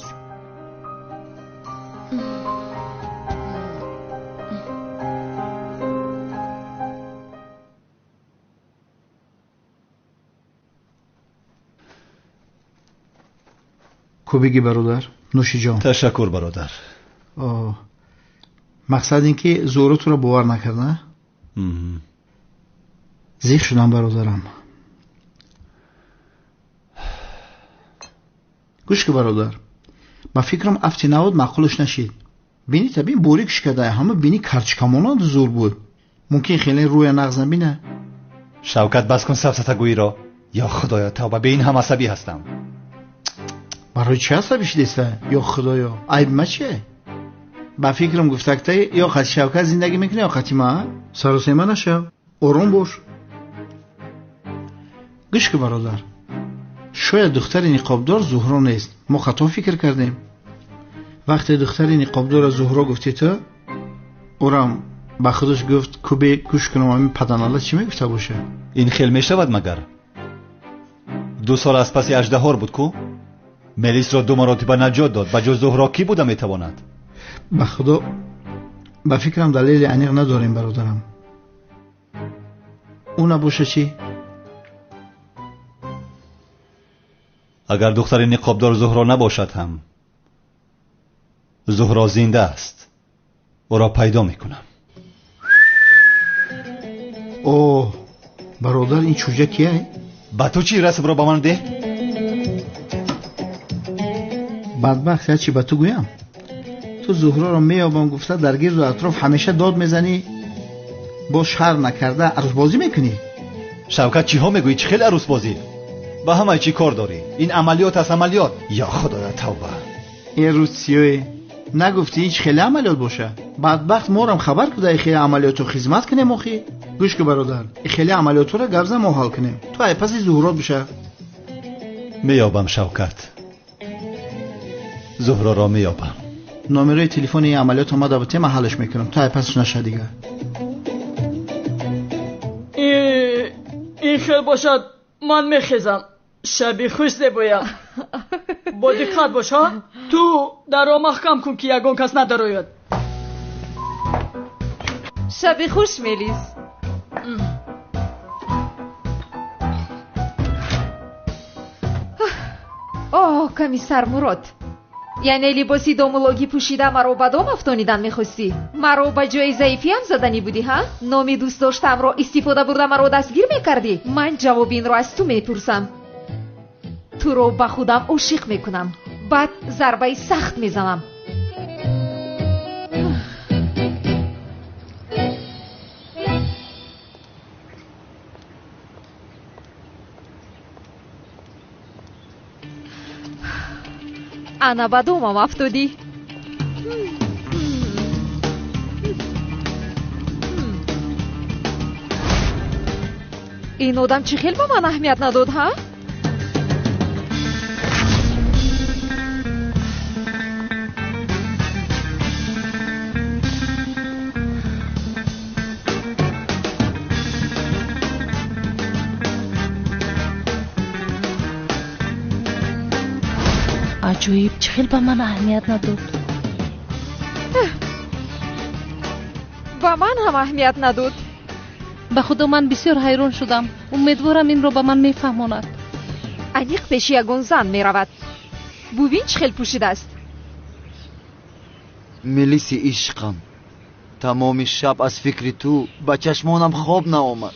Кубиги бародар, нӯши ҷон. Ташаккур бародар. Мақсад ин ки Зуҳро туро бовар накард, на? Зиқ шудам бародарам. Гӯш ки бародар, ба фикрам афти навод маъқулаш нашид. Бини та бин борик шикада, ҳама бини карчкамонанд зур буд. Мумкин хеле рӯя нағз набина. Шавкат, бас кун сафсатагӯиро. Ё худоё, тавба, бе ин ҳам асабӣ ҳастам. Барои чӣ асабӣ шудеса? Ё худоё, айби ма чие? Ба фикрам гуфтакта ё қати Шавкат зиндагӣ мекунӣ, ё қати ма? Саросема нашав, ором бош. Гӯш ки бародар, шояд духтари ниқобдор Зуҳро нест. Мо хато фикр кардем. Вақте духтари ниқобдорро Зуҳро гуфтӣ ту, ӯрам ба худаш гуфт кубе гӯш кунам ҳамин паданала чӣ мегуфта боша. Ин хел мешавад магар? 2 сол аз паси аждаҳор буд ку? Мелисро 2 маротиба наҷот дод. Ба ҷуз Зуҳро кӣ буда метавонад? Ба худо, ба фикрам далели аниқ надорем бародарам. Ӯ набоша чӣ? Агар духтари ниқобдор Зуҳро набошад ҳам, Зуҳро зинда аст. Ӯро пайдо мекунам. О, бародар, ин чӯҷа кия? Ба ту чӣ? Расмро ба ман деҳ. Бадбахт, я чӣ ба ту гӯям? Ту Зуҳроро меёбам гуфта дар гирду атроф ҳамеша дод мезанӣ, боз шарм накарда арӯсбозӣ мекунӣ. Шавкат, чиҳо мегӯӣ? Чӣ хел арӯсбозӣ? Ба ҳамаи чӣ кор дорӣ? Ин амалиёт аст, амалиёт. Ё худоя, тавба. Ин рӯз сиёе нагуфтӣ ин чӣ хеле амалиёт боша? Бадбахт, морам хабар куда и хеле амалиётро хизмат кунем охи. Гӯш ки бародар, и хеле амалиётҳоро гап зан, мо ҳал кунем. Ту ай паси Зуҳрот биша. Меёбам Шавкат, Зуҳроро меёбам. Номерои телефони ин амалиёт омада бутем, ман ҳалш мекунам. Ту ай пасаш наша дигар. Ин хел бошад, ман мехезам. Шаби хуш зебоям. Бо диққат бош, ҳа? Ту дарро маҳкам кун, ки ягон кас надарояд. Шаби хуш, Мелис. Оҳ, комиссар Мурод, яъне либоси домулогӣ пӯшида маро ба дом афтонидан мехостӣ? Маро ба ҷои заифиам заданӣ будӣ, ҳа? Номи дӯст доштаамро истифода бурда маро дастгир мекардӣ? Ман ҷавоби инро аз ту мепурсам. Туро ба худам ошиқ мекунам, баъд зарбаи сахт мезанам. Ана ба домам афтодӣ. Ин одам чӣ хел ба ман аҳамият надод, ҳа? Аҷоиб, чӣ хел ба ман аҳамият надод? Ба ман ҳам аҳамият надод. Ба худо, ман бисёр ҳайрон шудам. Умедворам, инро ба ман мефаҳмонад. Аниқ пеши ягон зан меравад. Бубин, чӣ хел пӯшидааст. Мелиси ишқам, тамоми шаб аз фикри ту ба чашмонам хоб наомад.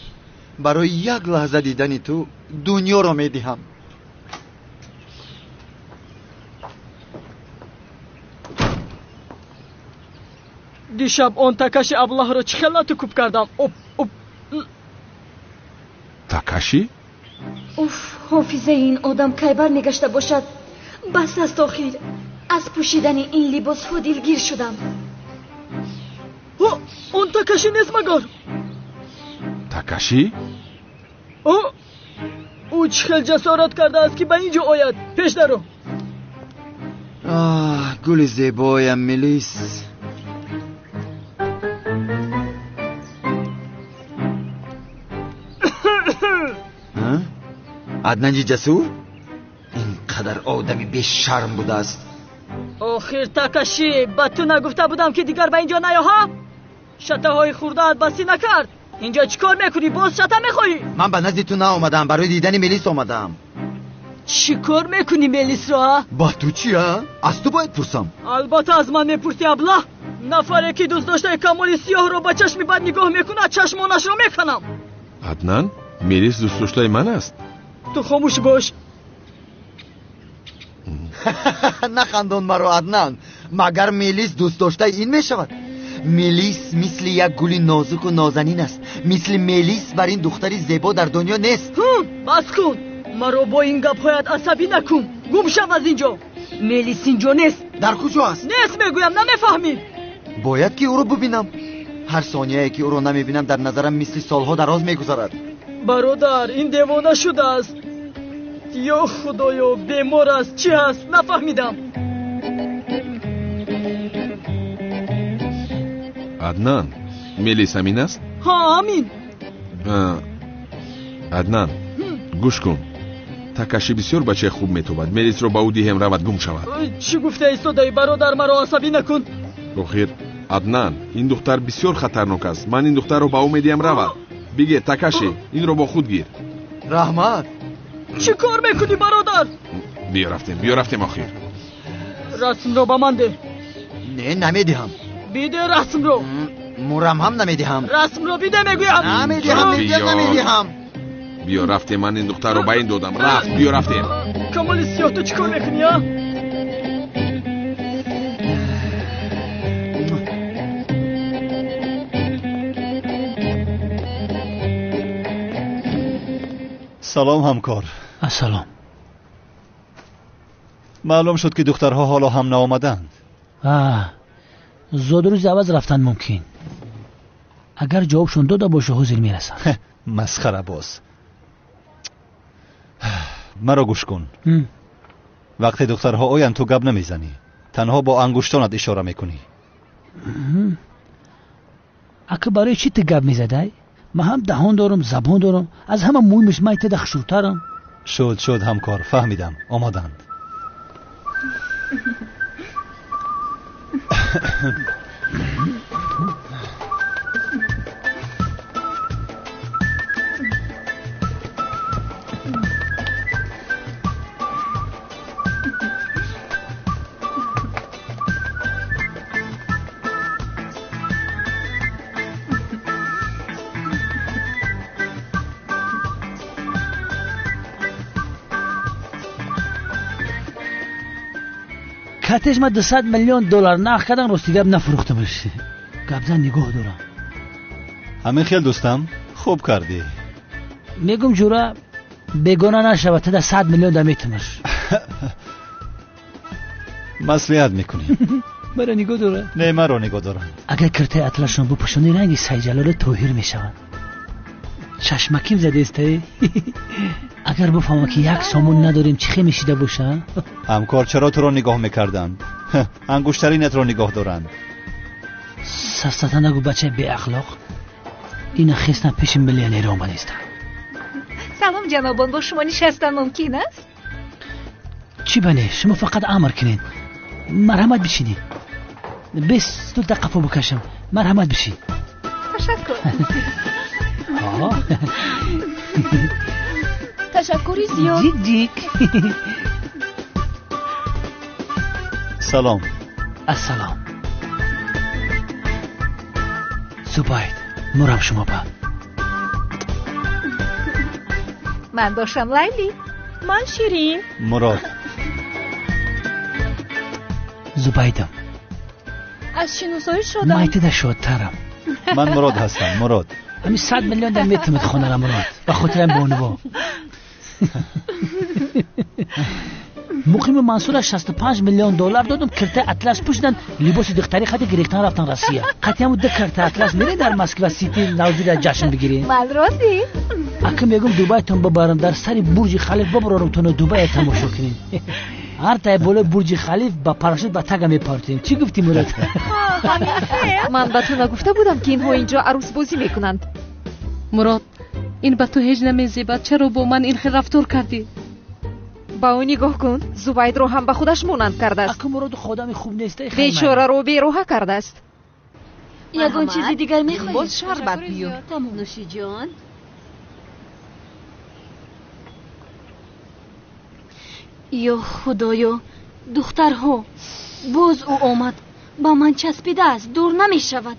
Барои як лаҳза дидани ту дунёро медиҳам. Дишаб он Такаши аблаҳро чӣ хел лату куб кардам. Оп, оп. Такаши? Уф, ҳофизаи ин одам кай бармегашта бошад? Бас аст охир. Аз пӯшидани ин либосҳо дилгир шудам. Он Такаши нест магар? Такаши? Ӯ чӣ хел ҷасорат кардааст, ки ба ин ҷо ояд? Пеш даро. Оҳ, гули зебоям Мелис. Аднанҷи ҷасур? Ин қадар одами бешарм будааст. Охир Такаши, ба ту нагуфта будам, ки дигар ба ин ҷо наё, ҳа? Шатаҳои хурдаат басӣ накард. Инҷо чӣ кор мекунӣ? Боз шата мехоҳӣ? Ман ба назди ту наомадам, барои дидани Мелис омадам. Чӣ кор мекунӣ Мелисро, а? Ба ту чи, а? Аз ту бояд пурсам. Албатта аз ман мепурсӣ, аблаҳ. Нафаре ки дӯстдоштаи Камоли Сиёҳро ба чашми бад нигоҳ мекунад, чашмонашро меканам. Аднан, Мелис дӯстдоштаи ман аст. Ту хомӯш бош. Нахандон маро, Аднан. Магар Мелис дӯстдоштаи ин мешавад? Мелис мисли як гули нозуку нозанин аст. Мисли Мелис бар ин духтари зебо дар дунё нест. Бас кун! Маро бо ин гапҳоят асабӣ накун. Гум шав аз ин ҷо. Мелис ин ҷо нест. Дар куҷо аст? Нест мегӯям, намефаҳмӣ. Бояд ки ӯро бубинам. Ҳар сонияе ки ӯро намебинам, дар назарам мисли солҳо дароз мегузарад. Бародар, ин девона шудааст. Ё худоё, бемор аст, чӣ ҳаст? Нафаҳмидам. Аднан, Мелис ҳамин аст? Ҳа, ҳамин. Аднан, гӯш кун. Такаши бисёр бачаи хуб метобад. Мелисро ба ӯ диҳем, равад гум шавад. Чӣ гуфта истодаӣ, бародар? Маро асабӣ накун. Охир, Аднан, ин духтар бисёр хатарнок аст. Ман ин духтарро ба ӯ медиҳам, равад. Бигир, Такаши, инро бо худ гир. Раҳмат. Чӣ кор мекунӣ, бародар? Биё рафтем, биё рафтем охир. Расмро ба ман деҳ. Не, намедиҳам. Биде расмро. Мурам ҳам намедиҳам. Расмро биде мегӯям. Намедиҳам, мегӯям намедиҳам. Биё рафтем, ман ин духтарро ба ин додам. Рафт, биё рафтем. Камоли Сиёҳ, ту чӣ кор мекунӣ, а? Салом, ҳамкор. Ассалом. Маълум шуд ки духтарҳо ҳоло ҳам наомаданд. Зодрӯзи аваз рафтан мумкин. Агар ҷавобшон дода боша, ҳозир мерасанд. Масхарабоз. Маро гӯш кун. Вақте духтарҳо оянд, ту гап намезанӣ. Танҳо бо ангуштонат ишора мекунӣ. Ака, барои чӣ ту гап мезадай? Ман ҳам даҳон дорам, забон дорам. Аз ҳама муҳимаш ман теда хушрӯтарам. Шуд, шуд, ҳамкор, фаҳмидам. Омаданд. Катеш ма 200 миллион доллар нарх кардан, рости гап нафурӯхтамаш. Гапзан нигоҳ дорам. Ҳамин хел, дӯстам, хуб кардӣ. Мегум ҷура бегона нашавад, тада 100 миллион да метумаш. Маслиҳат мекунӣ. Маро нигоҳ дора? Не, маро нигоҳ дорам. Агар киртаи атлашон бупӯшонӣ, ранги Сайҷалоли Тоҳир мешаванд. Чашмаким задестаи? Агар бифаҳмам ки як сомон надорем, чӣ хел мешида боша? Ҳамкор, чаро туро нигоҳ мекарданд? Ангуштаринатро нигоҳ доранд. Сафсата нагӯ, бачаи беахлоқ. Ина хестан пеши миллионер омадистам. Салом, ҷанобон, бо шумо нишастан мумкин аст? Чӣ бале, шумо фақат амр кунед. Марҳамат, бишинед. Бес стул да қафо бикашам. Марҳамат, бишин. Ташаккур. Ташаккури зиёд. Ҷик ҷик. Салом. Ассалом. Зубайд, мурам шумо ба. Ман бошам Лайли. Ман Ширин. Мурод. Зубайдам. Аз шиносоӣ шодам. Майтида шодтарам. Ман Мурод ҳастам, Мурод. Ҳамин 100 миллион дар метумад хонара, Мурод. Ба хотирам бонуво. Муқими Мансура 65 миллион доллар додам, киртаи атлас пӯшиданд, либоси духтари хати гирифтан рафтан Россия. Қатъи ду кирта атлас мере дар Москва Сити Навзира ҷашн бигирем. Ман розӣ. Ака мегум Дубайтон бибарам, дар сари Бурҷи Халиф бибарорам, туно Дубая тамошо кунем. Ҳар тай болои Бурҷи Халиф ба парашют ба тага мепартем. Чӣ гуфтӣ, Мурод? Ман ба ту нагуфта будам, ки инҳо инҷо арӯсбозӣ мекунанд. Мурод, ин ба ту ҳеҷ намезебад. Чаро бо ман ин хел рафтор кардӣ? Ба ӯ нигоҳ кун, Зубайдро ҳам ба худаш монанд кардааст. Ака, Муроду одами хуб нест. Бечораро бероҳа кардааст. Ягон чизи дигар мехоҳед? Боз шарбат биёр. Нӯшиҷон. Ё худоё, духтарҳо, боз ӯ омад, ба ман часпидааст, дур намешавад.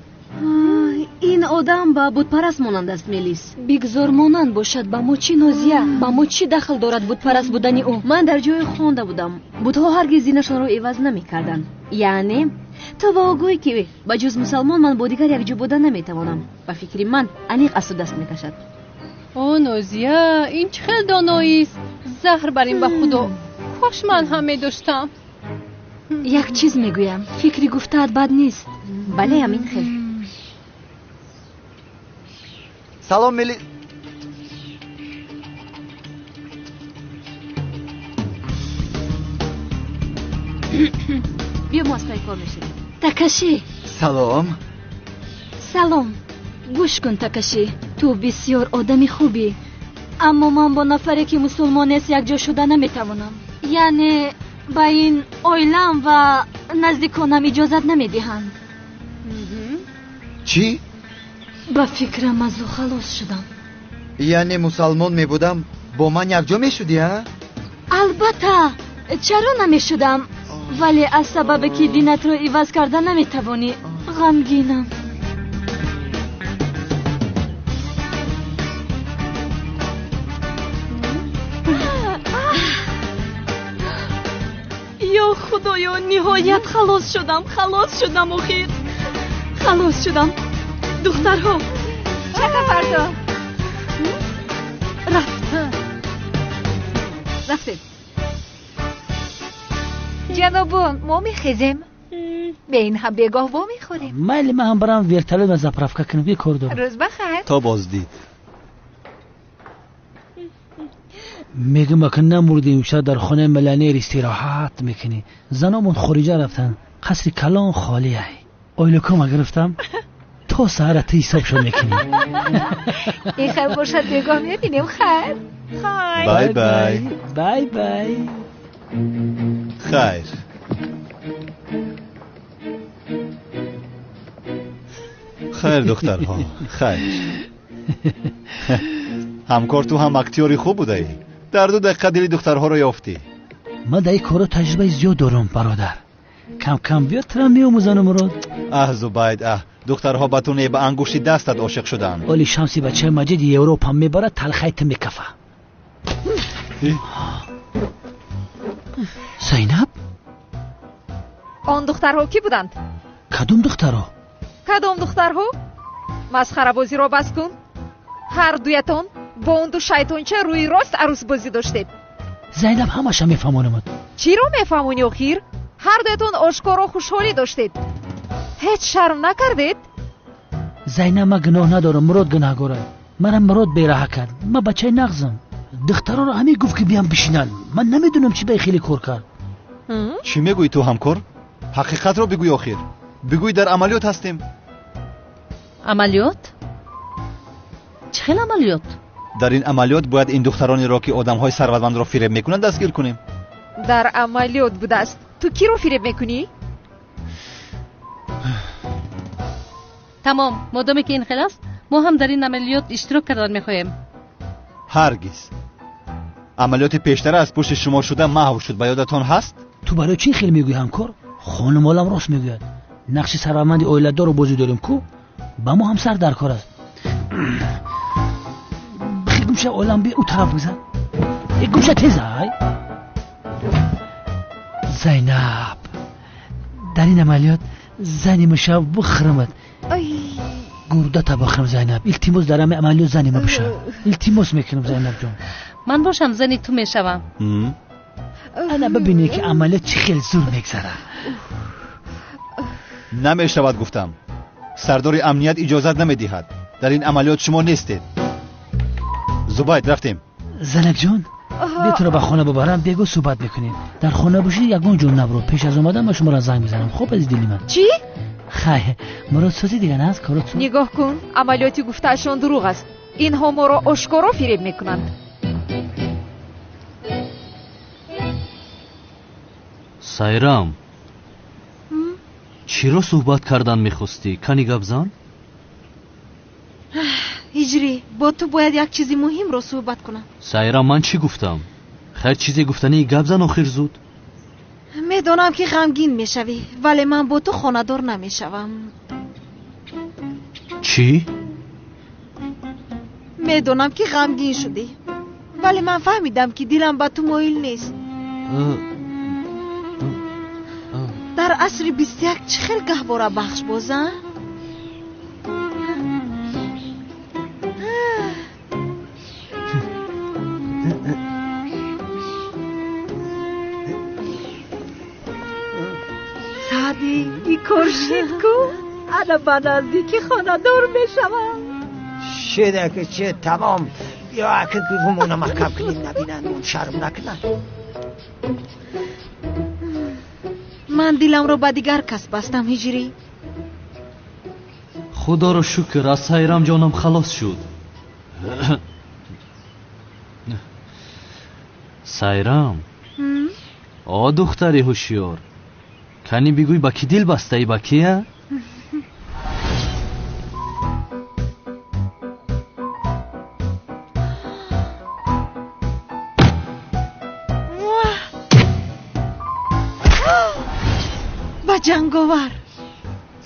Ин одам ба бутпараст монанд аст, Мелис. Бигзор монанд бошад, ба мо чӣ, Нозия? Ба мо чӣ дахл дорад бутпараст будани ӯ? Ман дар ҷое хонда будам, бутҳо ҳаргиз динашонро иваз намекарданд. Яъне ту ба ӯ гӯй, ки ба ҷуз мусалмон ман бо дигар якҷо буда наметавонам. Ба фикри ман аниқ аз ту даст мекашад. О, Нозия, ин чӣ хел доноист? Заҳр бар ин ба худо, кош ман ҳам медоштам. Як чиз мегӯям, фикри гуфтаат бад нест. Бале, ҳамин хел. Салом, Мели. Биё, мо аз пайи кор мешавем. Такаши. Салом. Салом. Гӯш кун, Такаши, ту бисёр одами хубӣ, аммо ман бо нафаре ки мусулмон нест якҷо шуда наметавонам. Яъне ба ин оилам ва наздиконам иҷозат намедиҳанд. Чӣ? Ба фикрам аз ӯ халос шудам. Яъне мусалмон мебудам, бо ман якҷо мешудӣ, а? Албатта, чаро намешудам, вале аз сабабе ки динатро иваз карда наметавонӣ, ғамгинам. Ё худоё, ниҳоят халос шудам, халос шудам, охир халос шудам. Духтарҳо, чака фардо рафт. Рафтем. Ҷанобон, мо мехезем, бе ин ҳам бегоҳ вомехӯрем. Майли, ман ҳам барам вертолёт заправка кунам, бе кор дорам. Рӯз бахайр. То боздид. Мегӯм, ака намурдем, имшаб дар хонаи миллионер истироҳат мекунӣ. Заномон хориҷа рафтанд, қасри калон холӣ ай. Ойлукома гирифтам, то саҳара ту ҳисобшон мекунӣ. Ин хел бошад, бегоҳ мебинем. Хайр. Бай бай. Бай бай. Хайр. Хайр, духтарҳо, хайр. Ҳамкор, ту ҳам актёри хуб будаӣ. Дар 2 дақиқа дили духтарҳоро ёфтӣ. Ман дар ин корро таҷрибаи зиёд дорам, бародар. Кам кам биё, тура меомӯзанам, Мурод. Аҳ, Зубайд, аҳ, духтарҳо ба ту не, ба ангушти дастат ошиқ шуданд. Оли шамси бачаи Маҷид Европа мебарад, талхаи ту мекафа. Зайнаб? Он духтарҳо кӣ буданд? Кадом духтарҳо? Кадом духтарҳо? Масхарабозиро бас кун. Ҳар дуятон бо он ду шайтонча рӯи рост арӯсбозӣ доштед. Зайнаб, ҳамаша мефаҳмонамад. Чиро мефаҳмонӣ охир? Ҳар дуятон ошкоро хушҳолӣ доштед. Ҳеҷ шарм накардед? Зайнаб, ман гуноҳ надорам, Мурод гунаҳгор. Мара Мурод бераҳа кард. Ман бачаи нағзам. Духтаронро ҳамин гуфт ки биям бишинанд. Ман намедонам чӣ ба хеле кор кард. Чӣ мегӯӣ ту, ҳамкор? Ҳақиқатро бигӯй охир. Бигӯй, дар амалиёт ҳастем. Амалиёт? Чӣ хел амалиёт? Дар ин амалиёт бояд ин духтаронеро, ки одамҳои сарватмандро фиреб мекунанд, дастгир кунем. Дар амалиёт будааст. Ту киро фиреб мекунӣ? Тамом, модоме ки ин хел аст, мо ҳам дар ин амалиёт иштирок кардан мехоҳем. Ҳаргиз. Амалиёти пештара аз пушти шумо шуда маҳв шуд, ба ёдатон ҳаст? Ту барои чӣ хел мегӯӣ, ҳамкор? Хонумолам рост мегӯяд. Нақши сарватманди оиладорро бозӣ дорем ку? Ба мо ҳам сар дар кор аст. Бихел гумша, олам би ӯ тараф гузар. Э, гумша, тезай. Зайнаб, дар ин амалиёт зани мушав бихӯрамад. Гурдата бихӯрам, Зайнаб. Илтимос, дар ҳамин амалиёт зани ма бишав. Илтимос мекунам, Зайнаб ҷон. Ман бошам зани ту мешавам. Ана бибинед, ки амалиёт чӣ хел зур мегзарад. Намешавад, гуфтам. Сардори амният иҷозат намедиҳад. Дар ин амалиёт шумо нестед. Зубайд, рафтем. Занакҷон, биё туро ба хона бубарам, бего суҳбат мекунем. Дар хона бошӣ, ягон ҷо набро. Пеш аз омадан ман шуморо занг мезанам. Хоб, азиз дили ман. Чӣ? Хайр, Мурод, сӯзи дигар аст, корот. Нигоҳ кун, амалиёти гуфтаашон дурӯғ аст. Инҳо моро ошкоро фиреб мекунанд. Сайрам, чиро суҳбат кардан мехостӣ? Кани гап зан. Ҳиҷрӣ, бо ту бояд як чизи муҳимро суҳбат кунам. Сайрам, ман чӣ гуфтам? Хайр, чизе гуфтании гап зан охир зуд. Медонам ки ғамгин мешавӣ, вале ман бо ту хонадор намешавам. Чӣ? Медонам ки ғамгин шудӣ, вале ман фаҳмидам ки дилам ба ту моил нест. Дар асри 21 чӣ хел гаҳвора бахш боза? Саъдӣ, ин кор шид ку? Ана ба наздикӣ хонадор мешавам. Шида ки че тамом. Ё аки гумона маҳкам кунем, набинанд, он шарм накунанд. Ман диламро ба дигар кас бастам, Ҳиҷрӣ. Худоро шукр, аз Сайрам ҷонам халос шуд. Сайрам, о духтари ҳушёр, кани бигӯй ба кӣ дил бастаӣ, ба кия? Ба ҷанговар.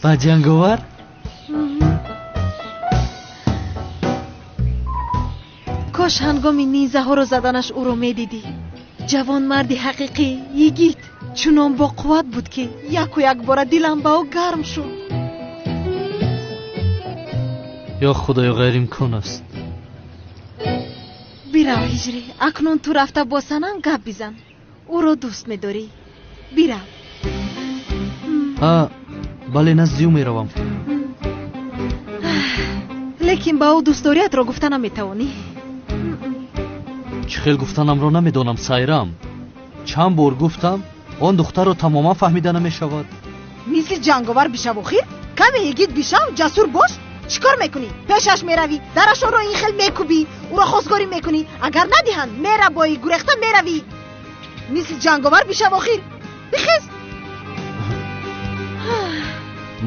Ба ҷанговар? Кош ҳангоми низаҳоро заданаш ӯро медидӣ. Ҷавонмарди ҳақиқӣ, йигит, чунон боқувват буд ки яку якбора дилам ба ӯ гарм шуд. Ё худоё, ғайриимкон аст. Бирав, Ҳиҷрӣ, акнун ту рафта бо Санам гап бизан. Ӯро дӯст медорӣ. Бирав. Бале, назди ӯ меравам. Лекин ба ӯ дӯстдориятро гуфта наметавонӣ. Чӣ хел гуфтанамро намедонам, Сайрам. Чанд бор гуфтам, он духтарро тамоман фаҳмида намешавад. Мисли ҷанговар бишав охир? Каме йигит бишав, ҷасур бош. Чӣ кор мекунӣ? Пешаш меравӣ, дарашонро ин хел мекӯбӣ, ӯро хостгорӣ мекунӣ. Агар надиҳанд, мерабоӣ, гурехта меравӣ. Мисли ҷанговар бишав охир. Бихез.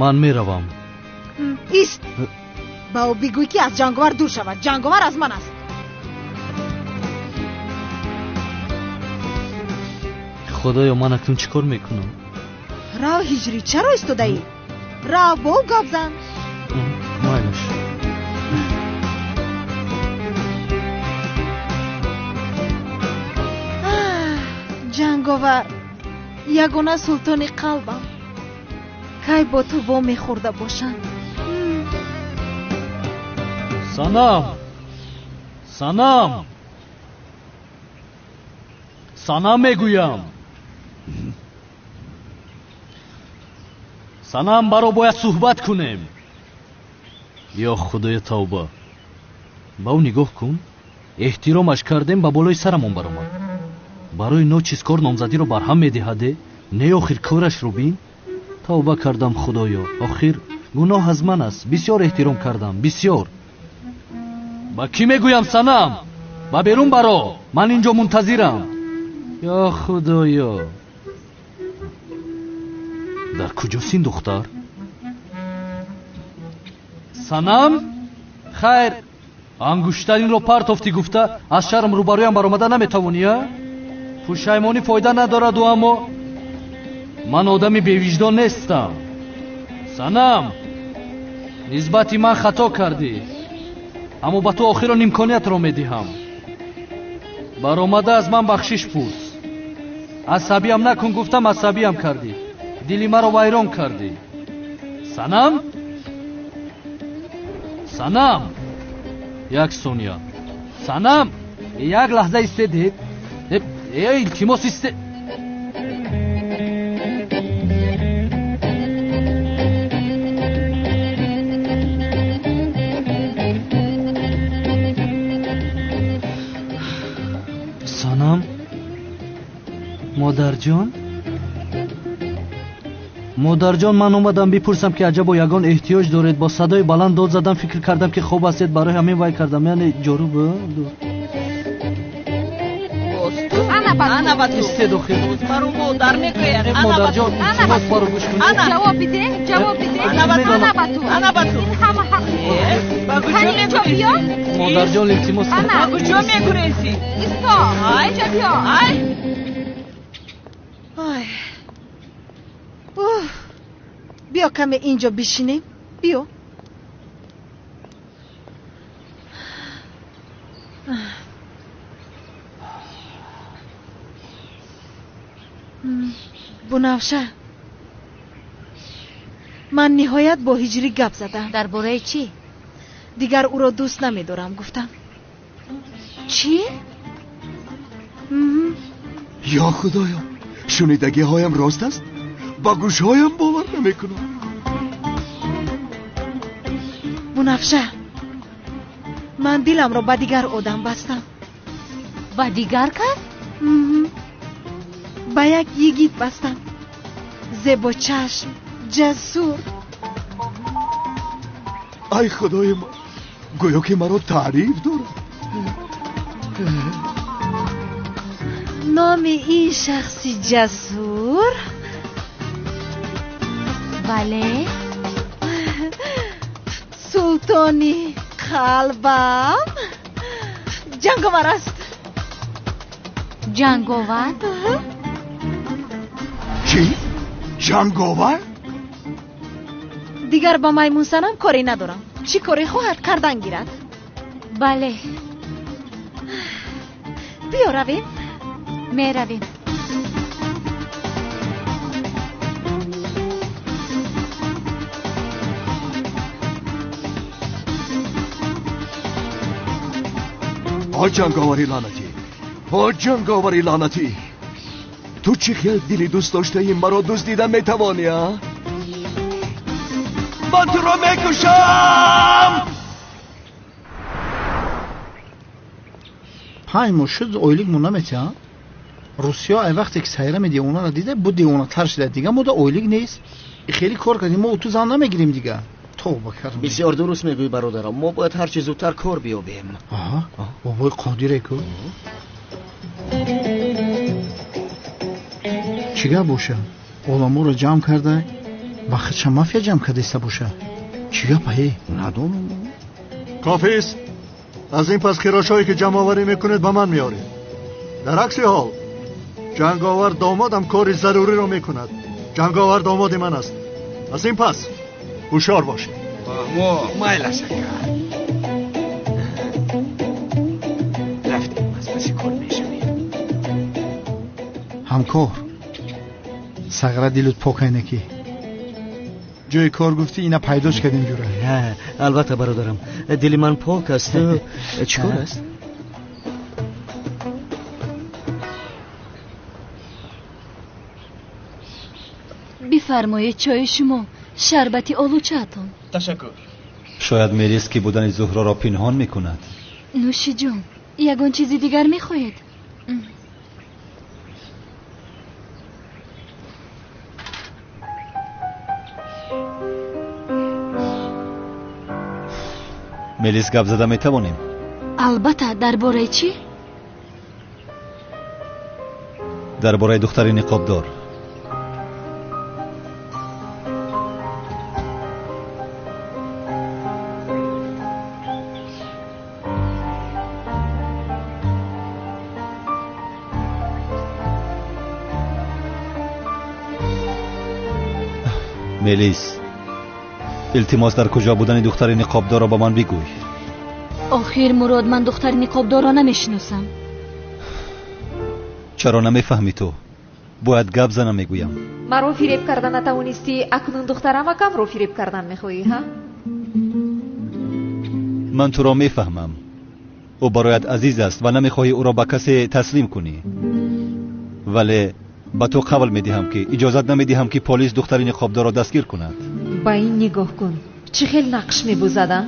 Ман меравам. Ист. Ба ӯ бигӯй ки аз ҷанговар дур шавад. Ҷанговар аз ман аст. Худоё, ман акнун чӣ кор мекунам? Рав, Ҳиҷрӣ, чаро истодаӣ? Рав, бо ӯ гап зан. Майлаш. Ҷанговар, ягона султони қалбам. Кай бо ту во мехӯрда бошам? Санам! Санам! Санам мегӯям! Санам, баро бояд суҳбат кунем. Ё худоя, тавба. Ба ӯ нигоҳ кун. Эҳтиромаш кардем, ба болои сарамон баромад. Барои ночиз кор номзадиро барҳам медиҳаде? Не, охир корашро бин. Тавба кардам, худоё. Охир гуноҳ аз ман аст. Бисёр эҳтиром кардам, бисёр. Ба кӣ мегӯям, Санам? Ба берун баро, ман инҷо мунтазирам. Ё худоё, дар куҷост ин духтар? Санам? Хайр, ангуштаринро партофтӣ гуфта аз шарм рӯбарӯям баромада наметавонӣ, а? Пушаймонӣ фоида надораду, аммо ман одами бевиҷдон нестам. Санам, нисбати ман хато кардӣ, аммо ба ту охирон имкониятро медиҳам. Баромада аз ман бахшиш пурс. Асабиям накун гуфтам, асабиям кардӣ. Дили маро вайрон кардӣ. Санам? Санам! Як сония. Санам! Як лаҳза истедед. Илтимос исте. Санам? Модарҷон? Модарҷон, ман омадам бипурсам ки аҷабо ягон эҳтиёҷ доред. Бо садои баланд дод задам, фикр кардам ки хоб ҳастед, барои ҳамин вай кардам. Яъне ҷоруб. Ана Ана ба ту. Ана ба ту. Истед охир. Маро модар мегӯяд. Модарҷон, илтимос, маро гӯш кунед. Ҷавоб биде, ҷавоб биде. Ана ба ту. Ана ба ту. Ана ба ту. Ин ҳама ҳақ. Ба куҷо Кани инҷо биё. Модарҷон, илтимос. Ана. Ба куҷо мегурезӣ? Исто. Инҷо биё. Ай. Ай. Уф. Биё каме инҷо бишинем. Биё. Бунафша, ман ниҳоят бо Ҳиҷрӣ гап задам. Дар бораи чӣ? Дигар ӯро дӯст намедорам, гуфтам. Чӣ? Ё худоё, шунидагиҳоям рост аст? Ба гӯшҳоям бовар намекунам. Бунафша, ман диламро ба дигар одам бастам. Ба дигар кас? Ба як йигит бастам. Зебочашм, ҷасур. Ай худои ман, гӯё ки маро таъриф дорад. Номи ин шахси ҷасур? Бале. Султони қалбам Ҷанговар аст. Ҷанговар? Чӣ? Ҷанговар? Дигар ба маймунсанам коре надорам. Чӣ коре хоҳад кардан гирад? Бале. Биё равем. Меравем. О ҷанговари лаънатӣ! О ҷанговари лаънатӣ! Ту чӣ хел дили дӯст доштаи маро дуздида метавонӣ, а? Ман туро мекушам! 5 моҳ шуд ойлик мо наметиҳам. Русиё ай вақте ки сайра медиҳ онара дида, бу девонатар шуда. Дига мода ойлик нест. Хеле кор кардем, мо ту зан намегирем дига. Тавба кардем. Бисёр дуруст мегӯӣ, бародарам. Мо бояд ҳарчи зудтар кор биёбем. Аҳа, бобои Қодире ку. Чӣ гап боша? Оламоро ҷамъ карда, ба худша мафия ҷамъ кардаиста боша. Чӣ гап ае? Надонам. Кофист. Аз ин пас хирошҳое ки ҷамъоварӣ мекунед ба ман меоред. Дар акси ҳол ҷанговар домодам кори заруриро мекунад. Ҷанговар домоди ман аст. Аз ин пас ҳушёр бошед. Фаҳмо, майлаш ака. Рафтем, аз паси кор мешавем. Ҳамкор, сағра дилут пок айнаки. Ҷои кор гуфтӣ, ина пайдош кардем ҷура. Не, албатта бародарам, дили ман пок аст. Чӣ кор аст? Бифармоед чойи шумо, шарбати олучаатон. Ташаккур. Шояд Мелис ки будани Зуҳроро пинҳон мекунад. Нӯши ҷон, ягон чизи дигар мехоҳед? Мелис, гап зада метавонем? Албатта, дар бораи чӣ? Дар бораи духтари ниқобдор. Мелис, илтимос, дар куҷо будани духтари ниқобдорро ба ман бигӯй. Охир Мурод, ман духтари ниқобдорро намешиносам. Чаро намефаҳмӣ ту? Бояд гап занам, мегӯям. Маро фиреб карда натавонистӣ, акнун духтарамакамро фиреб кардан мехоҳӣ, ҳа? Ман туро мефаҳмам. Ӯ бароят азиз аст ва намехоҳӣ ӯро ба касе таслим кунӣ. Вале ба ту қавл медиҳам, ки иҷозат намедиҳам, ки полис духтари ниқобдорро дастгир кунад. Ба ин нигоҳ кун, чӣ хел нақш мебозад, а?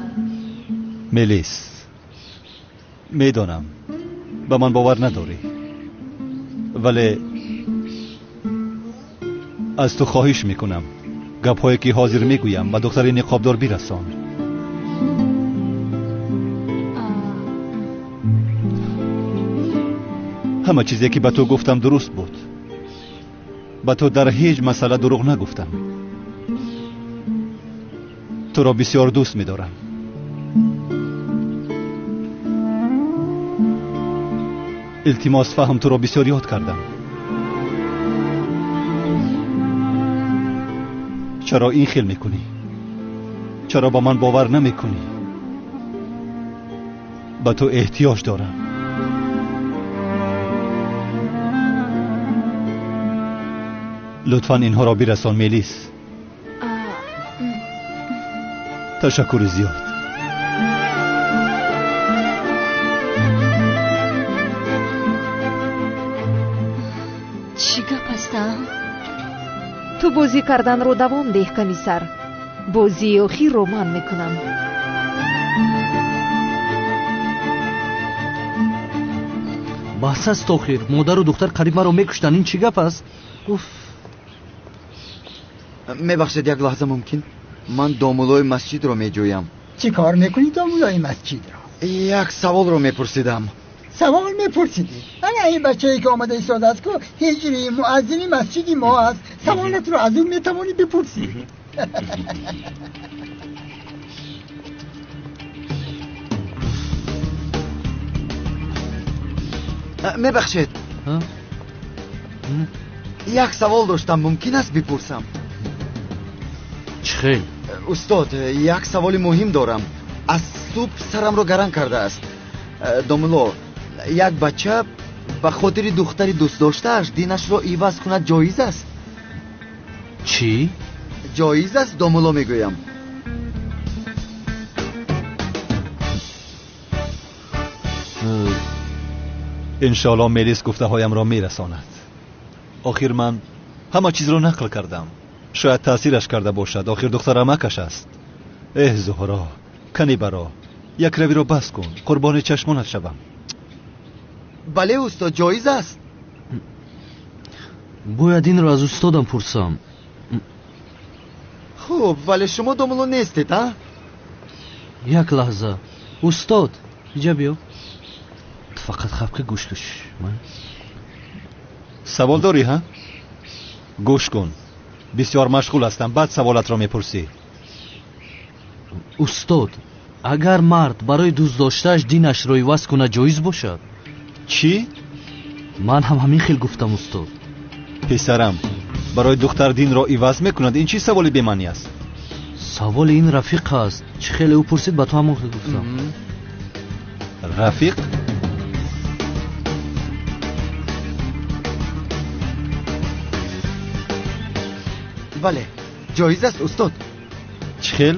Мелис, медонам ба ман бовар надорӣ, вале аз ту хоҳиш мекунам, гапҳое ки ҳозир мегӯям ба духтари ниқобдор бирасон. Ҳама чизе ки ба ту гуфтам дуруст буд. Ба ту дар ҳеҷ масъала дурӯғ нагуфтам. Туро бисёр дӯст медорам. Илтимос фаҳм, туро бисёр ёд кардам. Чаро ин хел мекунӣ? Чаро ба ман бовар намекунӣ? Ба ту эҳтиёҷ дорам. Лутфан инҳоро бирасон, Мелис. Ташаккури зиёд. Чӣ гап аст, а? Ту бозӣ карданро давом деҳ, комиссар. Бозии охирро ман мекунам. Бас аст охир. Модару духтар қариб маро мекуштанд. Ин чӣ гап аст? Уф. Мебахшед, як лаҳза мумкин? Ман домулои масҷидро меҷӯям. Чӣ кор мекунӣ домулои масҷидро? Як саволро мепурсидам. Савол мепурсидӣ? Ана ин бачае ки омада истодааст ку ҳиҷри муаззини масҷиди мо аст. Саволатро аз ӯ метавонӣ бипурсӣ. Мебахшед, як савол доштам, мумкин аст бипурсам? Чӣ хел? Устод, як саволи муҳим дорам. Аз субҳ сарамро гаранг кардааст. Домуло, як бача ба хотири духтари дӯстдоштааш динашро иваз кунад ҷоиз аст? Чӣ? Ҷоиз аст, домуло, мегӯям. Иншоалло Мелис гуфтаҳоямро мерасонад. Охир ман ҳама чизро нақл кардам. Шояд таъсираш карда бошад. Охир духтар амакаш аст. Эҳ, Зуҳро, кани баро, якравиро бас кун, қурбони чашмонат шавам. Бале, устод, ҷоиз аст. Бояд инро аз устодам пурсам. Хуб, вале шумо домуло нестед, а? Як лаҳза. Устод, иҷа биё. Ту фақат хавка гӯш куш. Савол дорӣ, ҳа? Гӯш кун. Бисёр машғул ҳастам, баъд саволатро мепурсӣ. Устод, агар мард барои дӯстдоштааш динашро иваз кунад ҷоиз бошад? Чӣ? Ман ҳам ҳамин хел гуфтам, устод. Писарам, барои духтар динро иваз мекунад, ин чӣ саволи бемаънӣ аст? Саволи ин рафиқ аст. Чӣ хеле ӯ пурсид, ба ту ҳамон хел гуфтам. Рафиқ? Бале, ҷоиз аст, устод. Чӣ хел?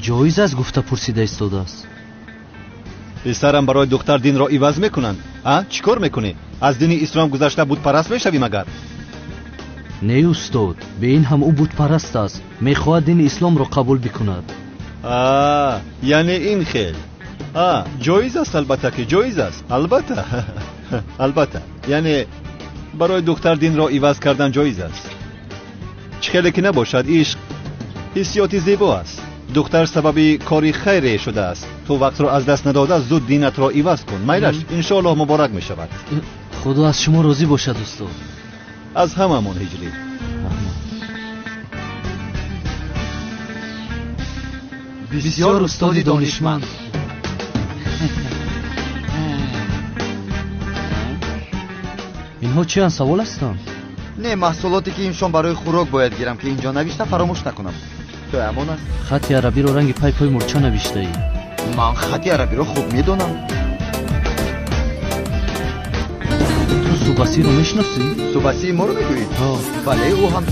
Ҷоиз аст гуфта пурсида истодааст. Писарам, барои духтар динро иваз мекунанд? А? Чӣ кор мекунӣ? Аз дини ислом гузашта бутпараст мешавӣ магар? Не, устод, бе ин ҳам ӯ бутпараст аст. Мехоҳад дини исломро қабул бикунад. А, яъне ин хел. А, ҷоиз аст, албатта ки ҷоиз аст. Албатта. Албатта. Яъне барои духтар динро иваз кардан ҷоиз аст. Чӣ хеле ки набошад, ишқ ҳиссиёти зебо аст. Духтар сабаби кори хайре шудааст. Ту вақтро аз даст надода зуд динатро иваз кун. Майлаш, иншоаллоҳ муборак мешавад. Худо аз шумо розӣ бошад, устод. Аз ҳамамон, ҳиҷрӣ. Бисёр устоди донишманд. Инҳо чианд, савол ҳастанд? Не, маҳсулоте ки имшон барои хӯрок бояд гирам, ки инҷо навишта фаромӯш накунам. То амон аст. Хати арабиро ранги пайпои мурча навиштаӣ. Ман хати арабиро хуб медонам. Ту Субасиро мешиносӣ? Субасии моро мегӯӣ? Бале, ӯ ҳам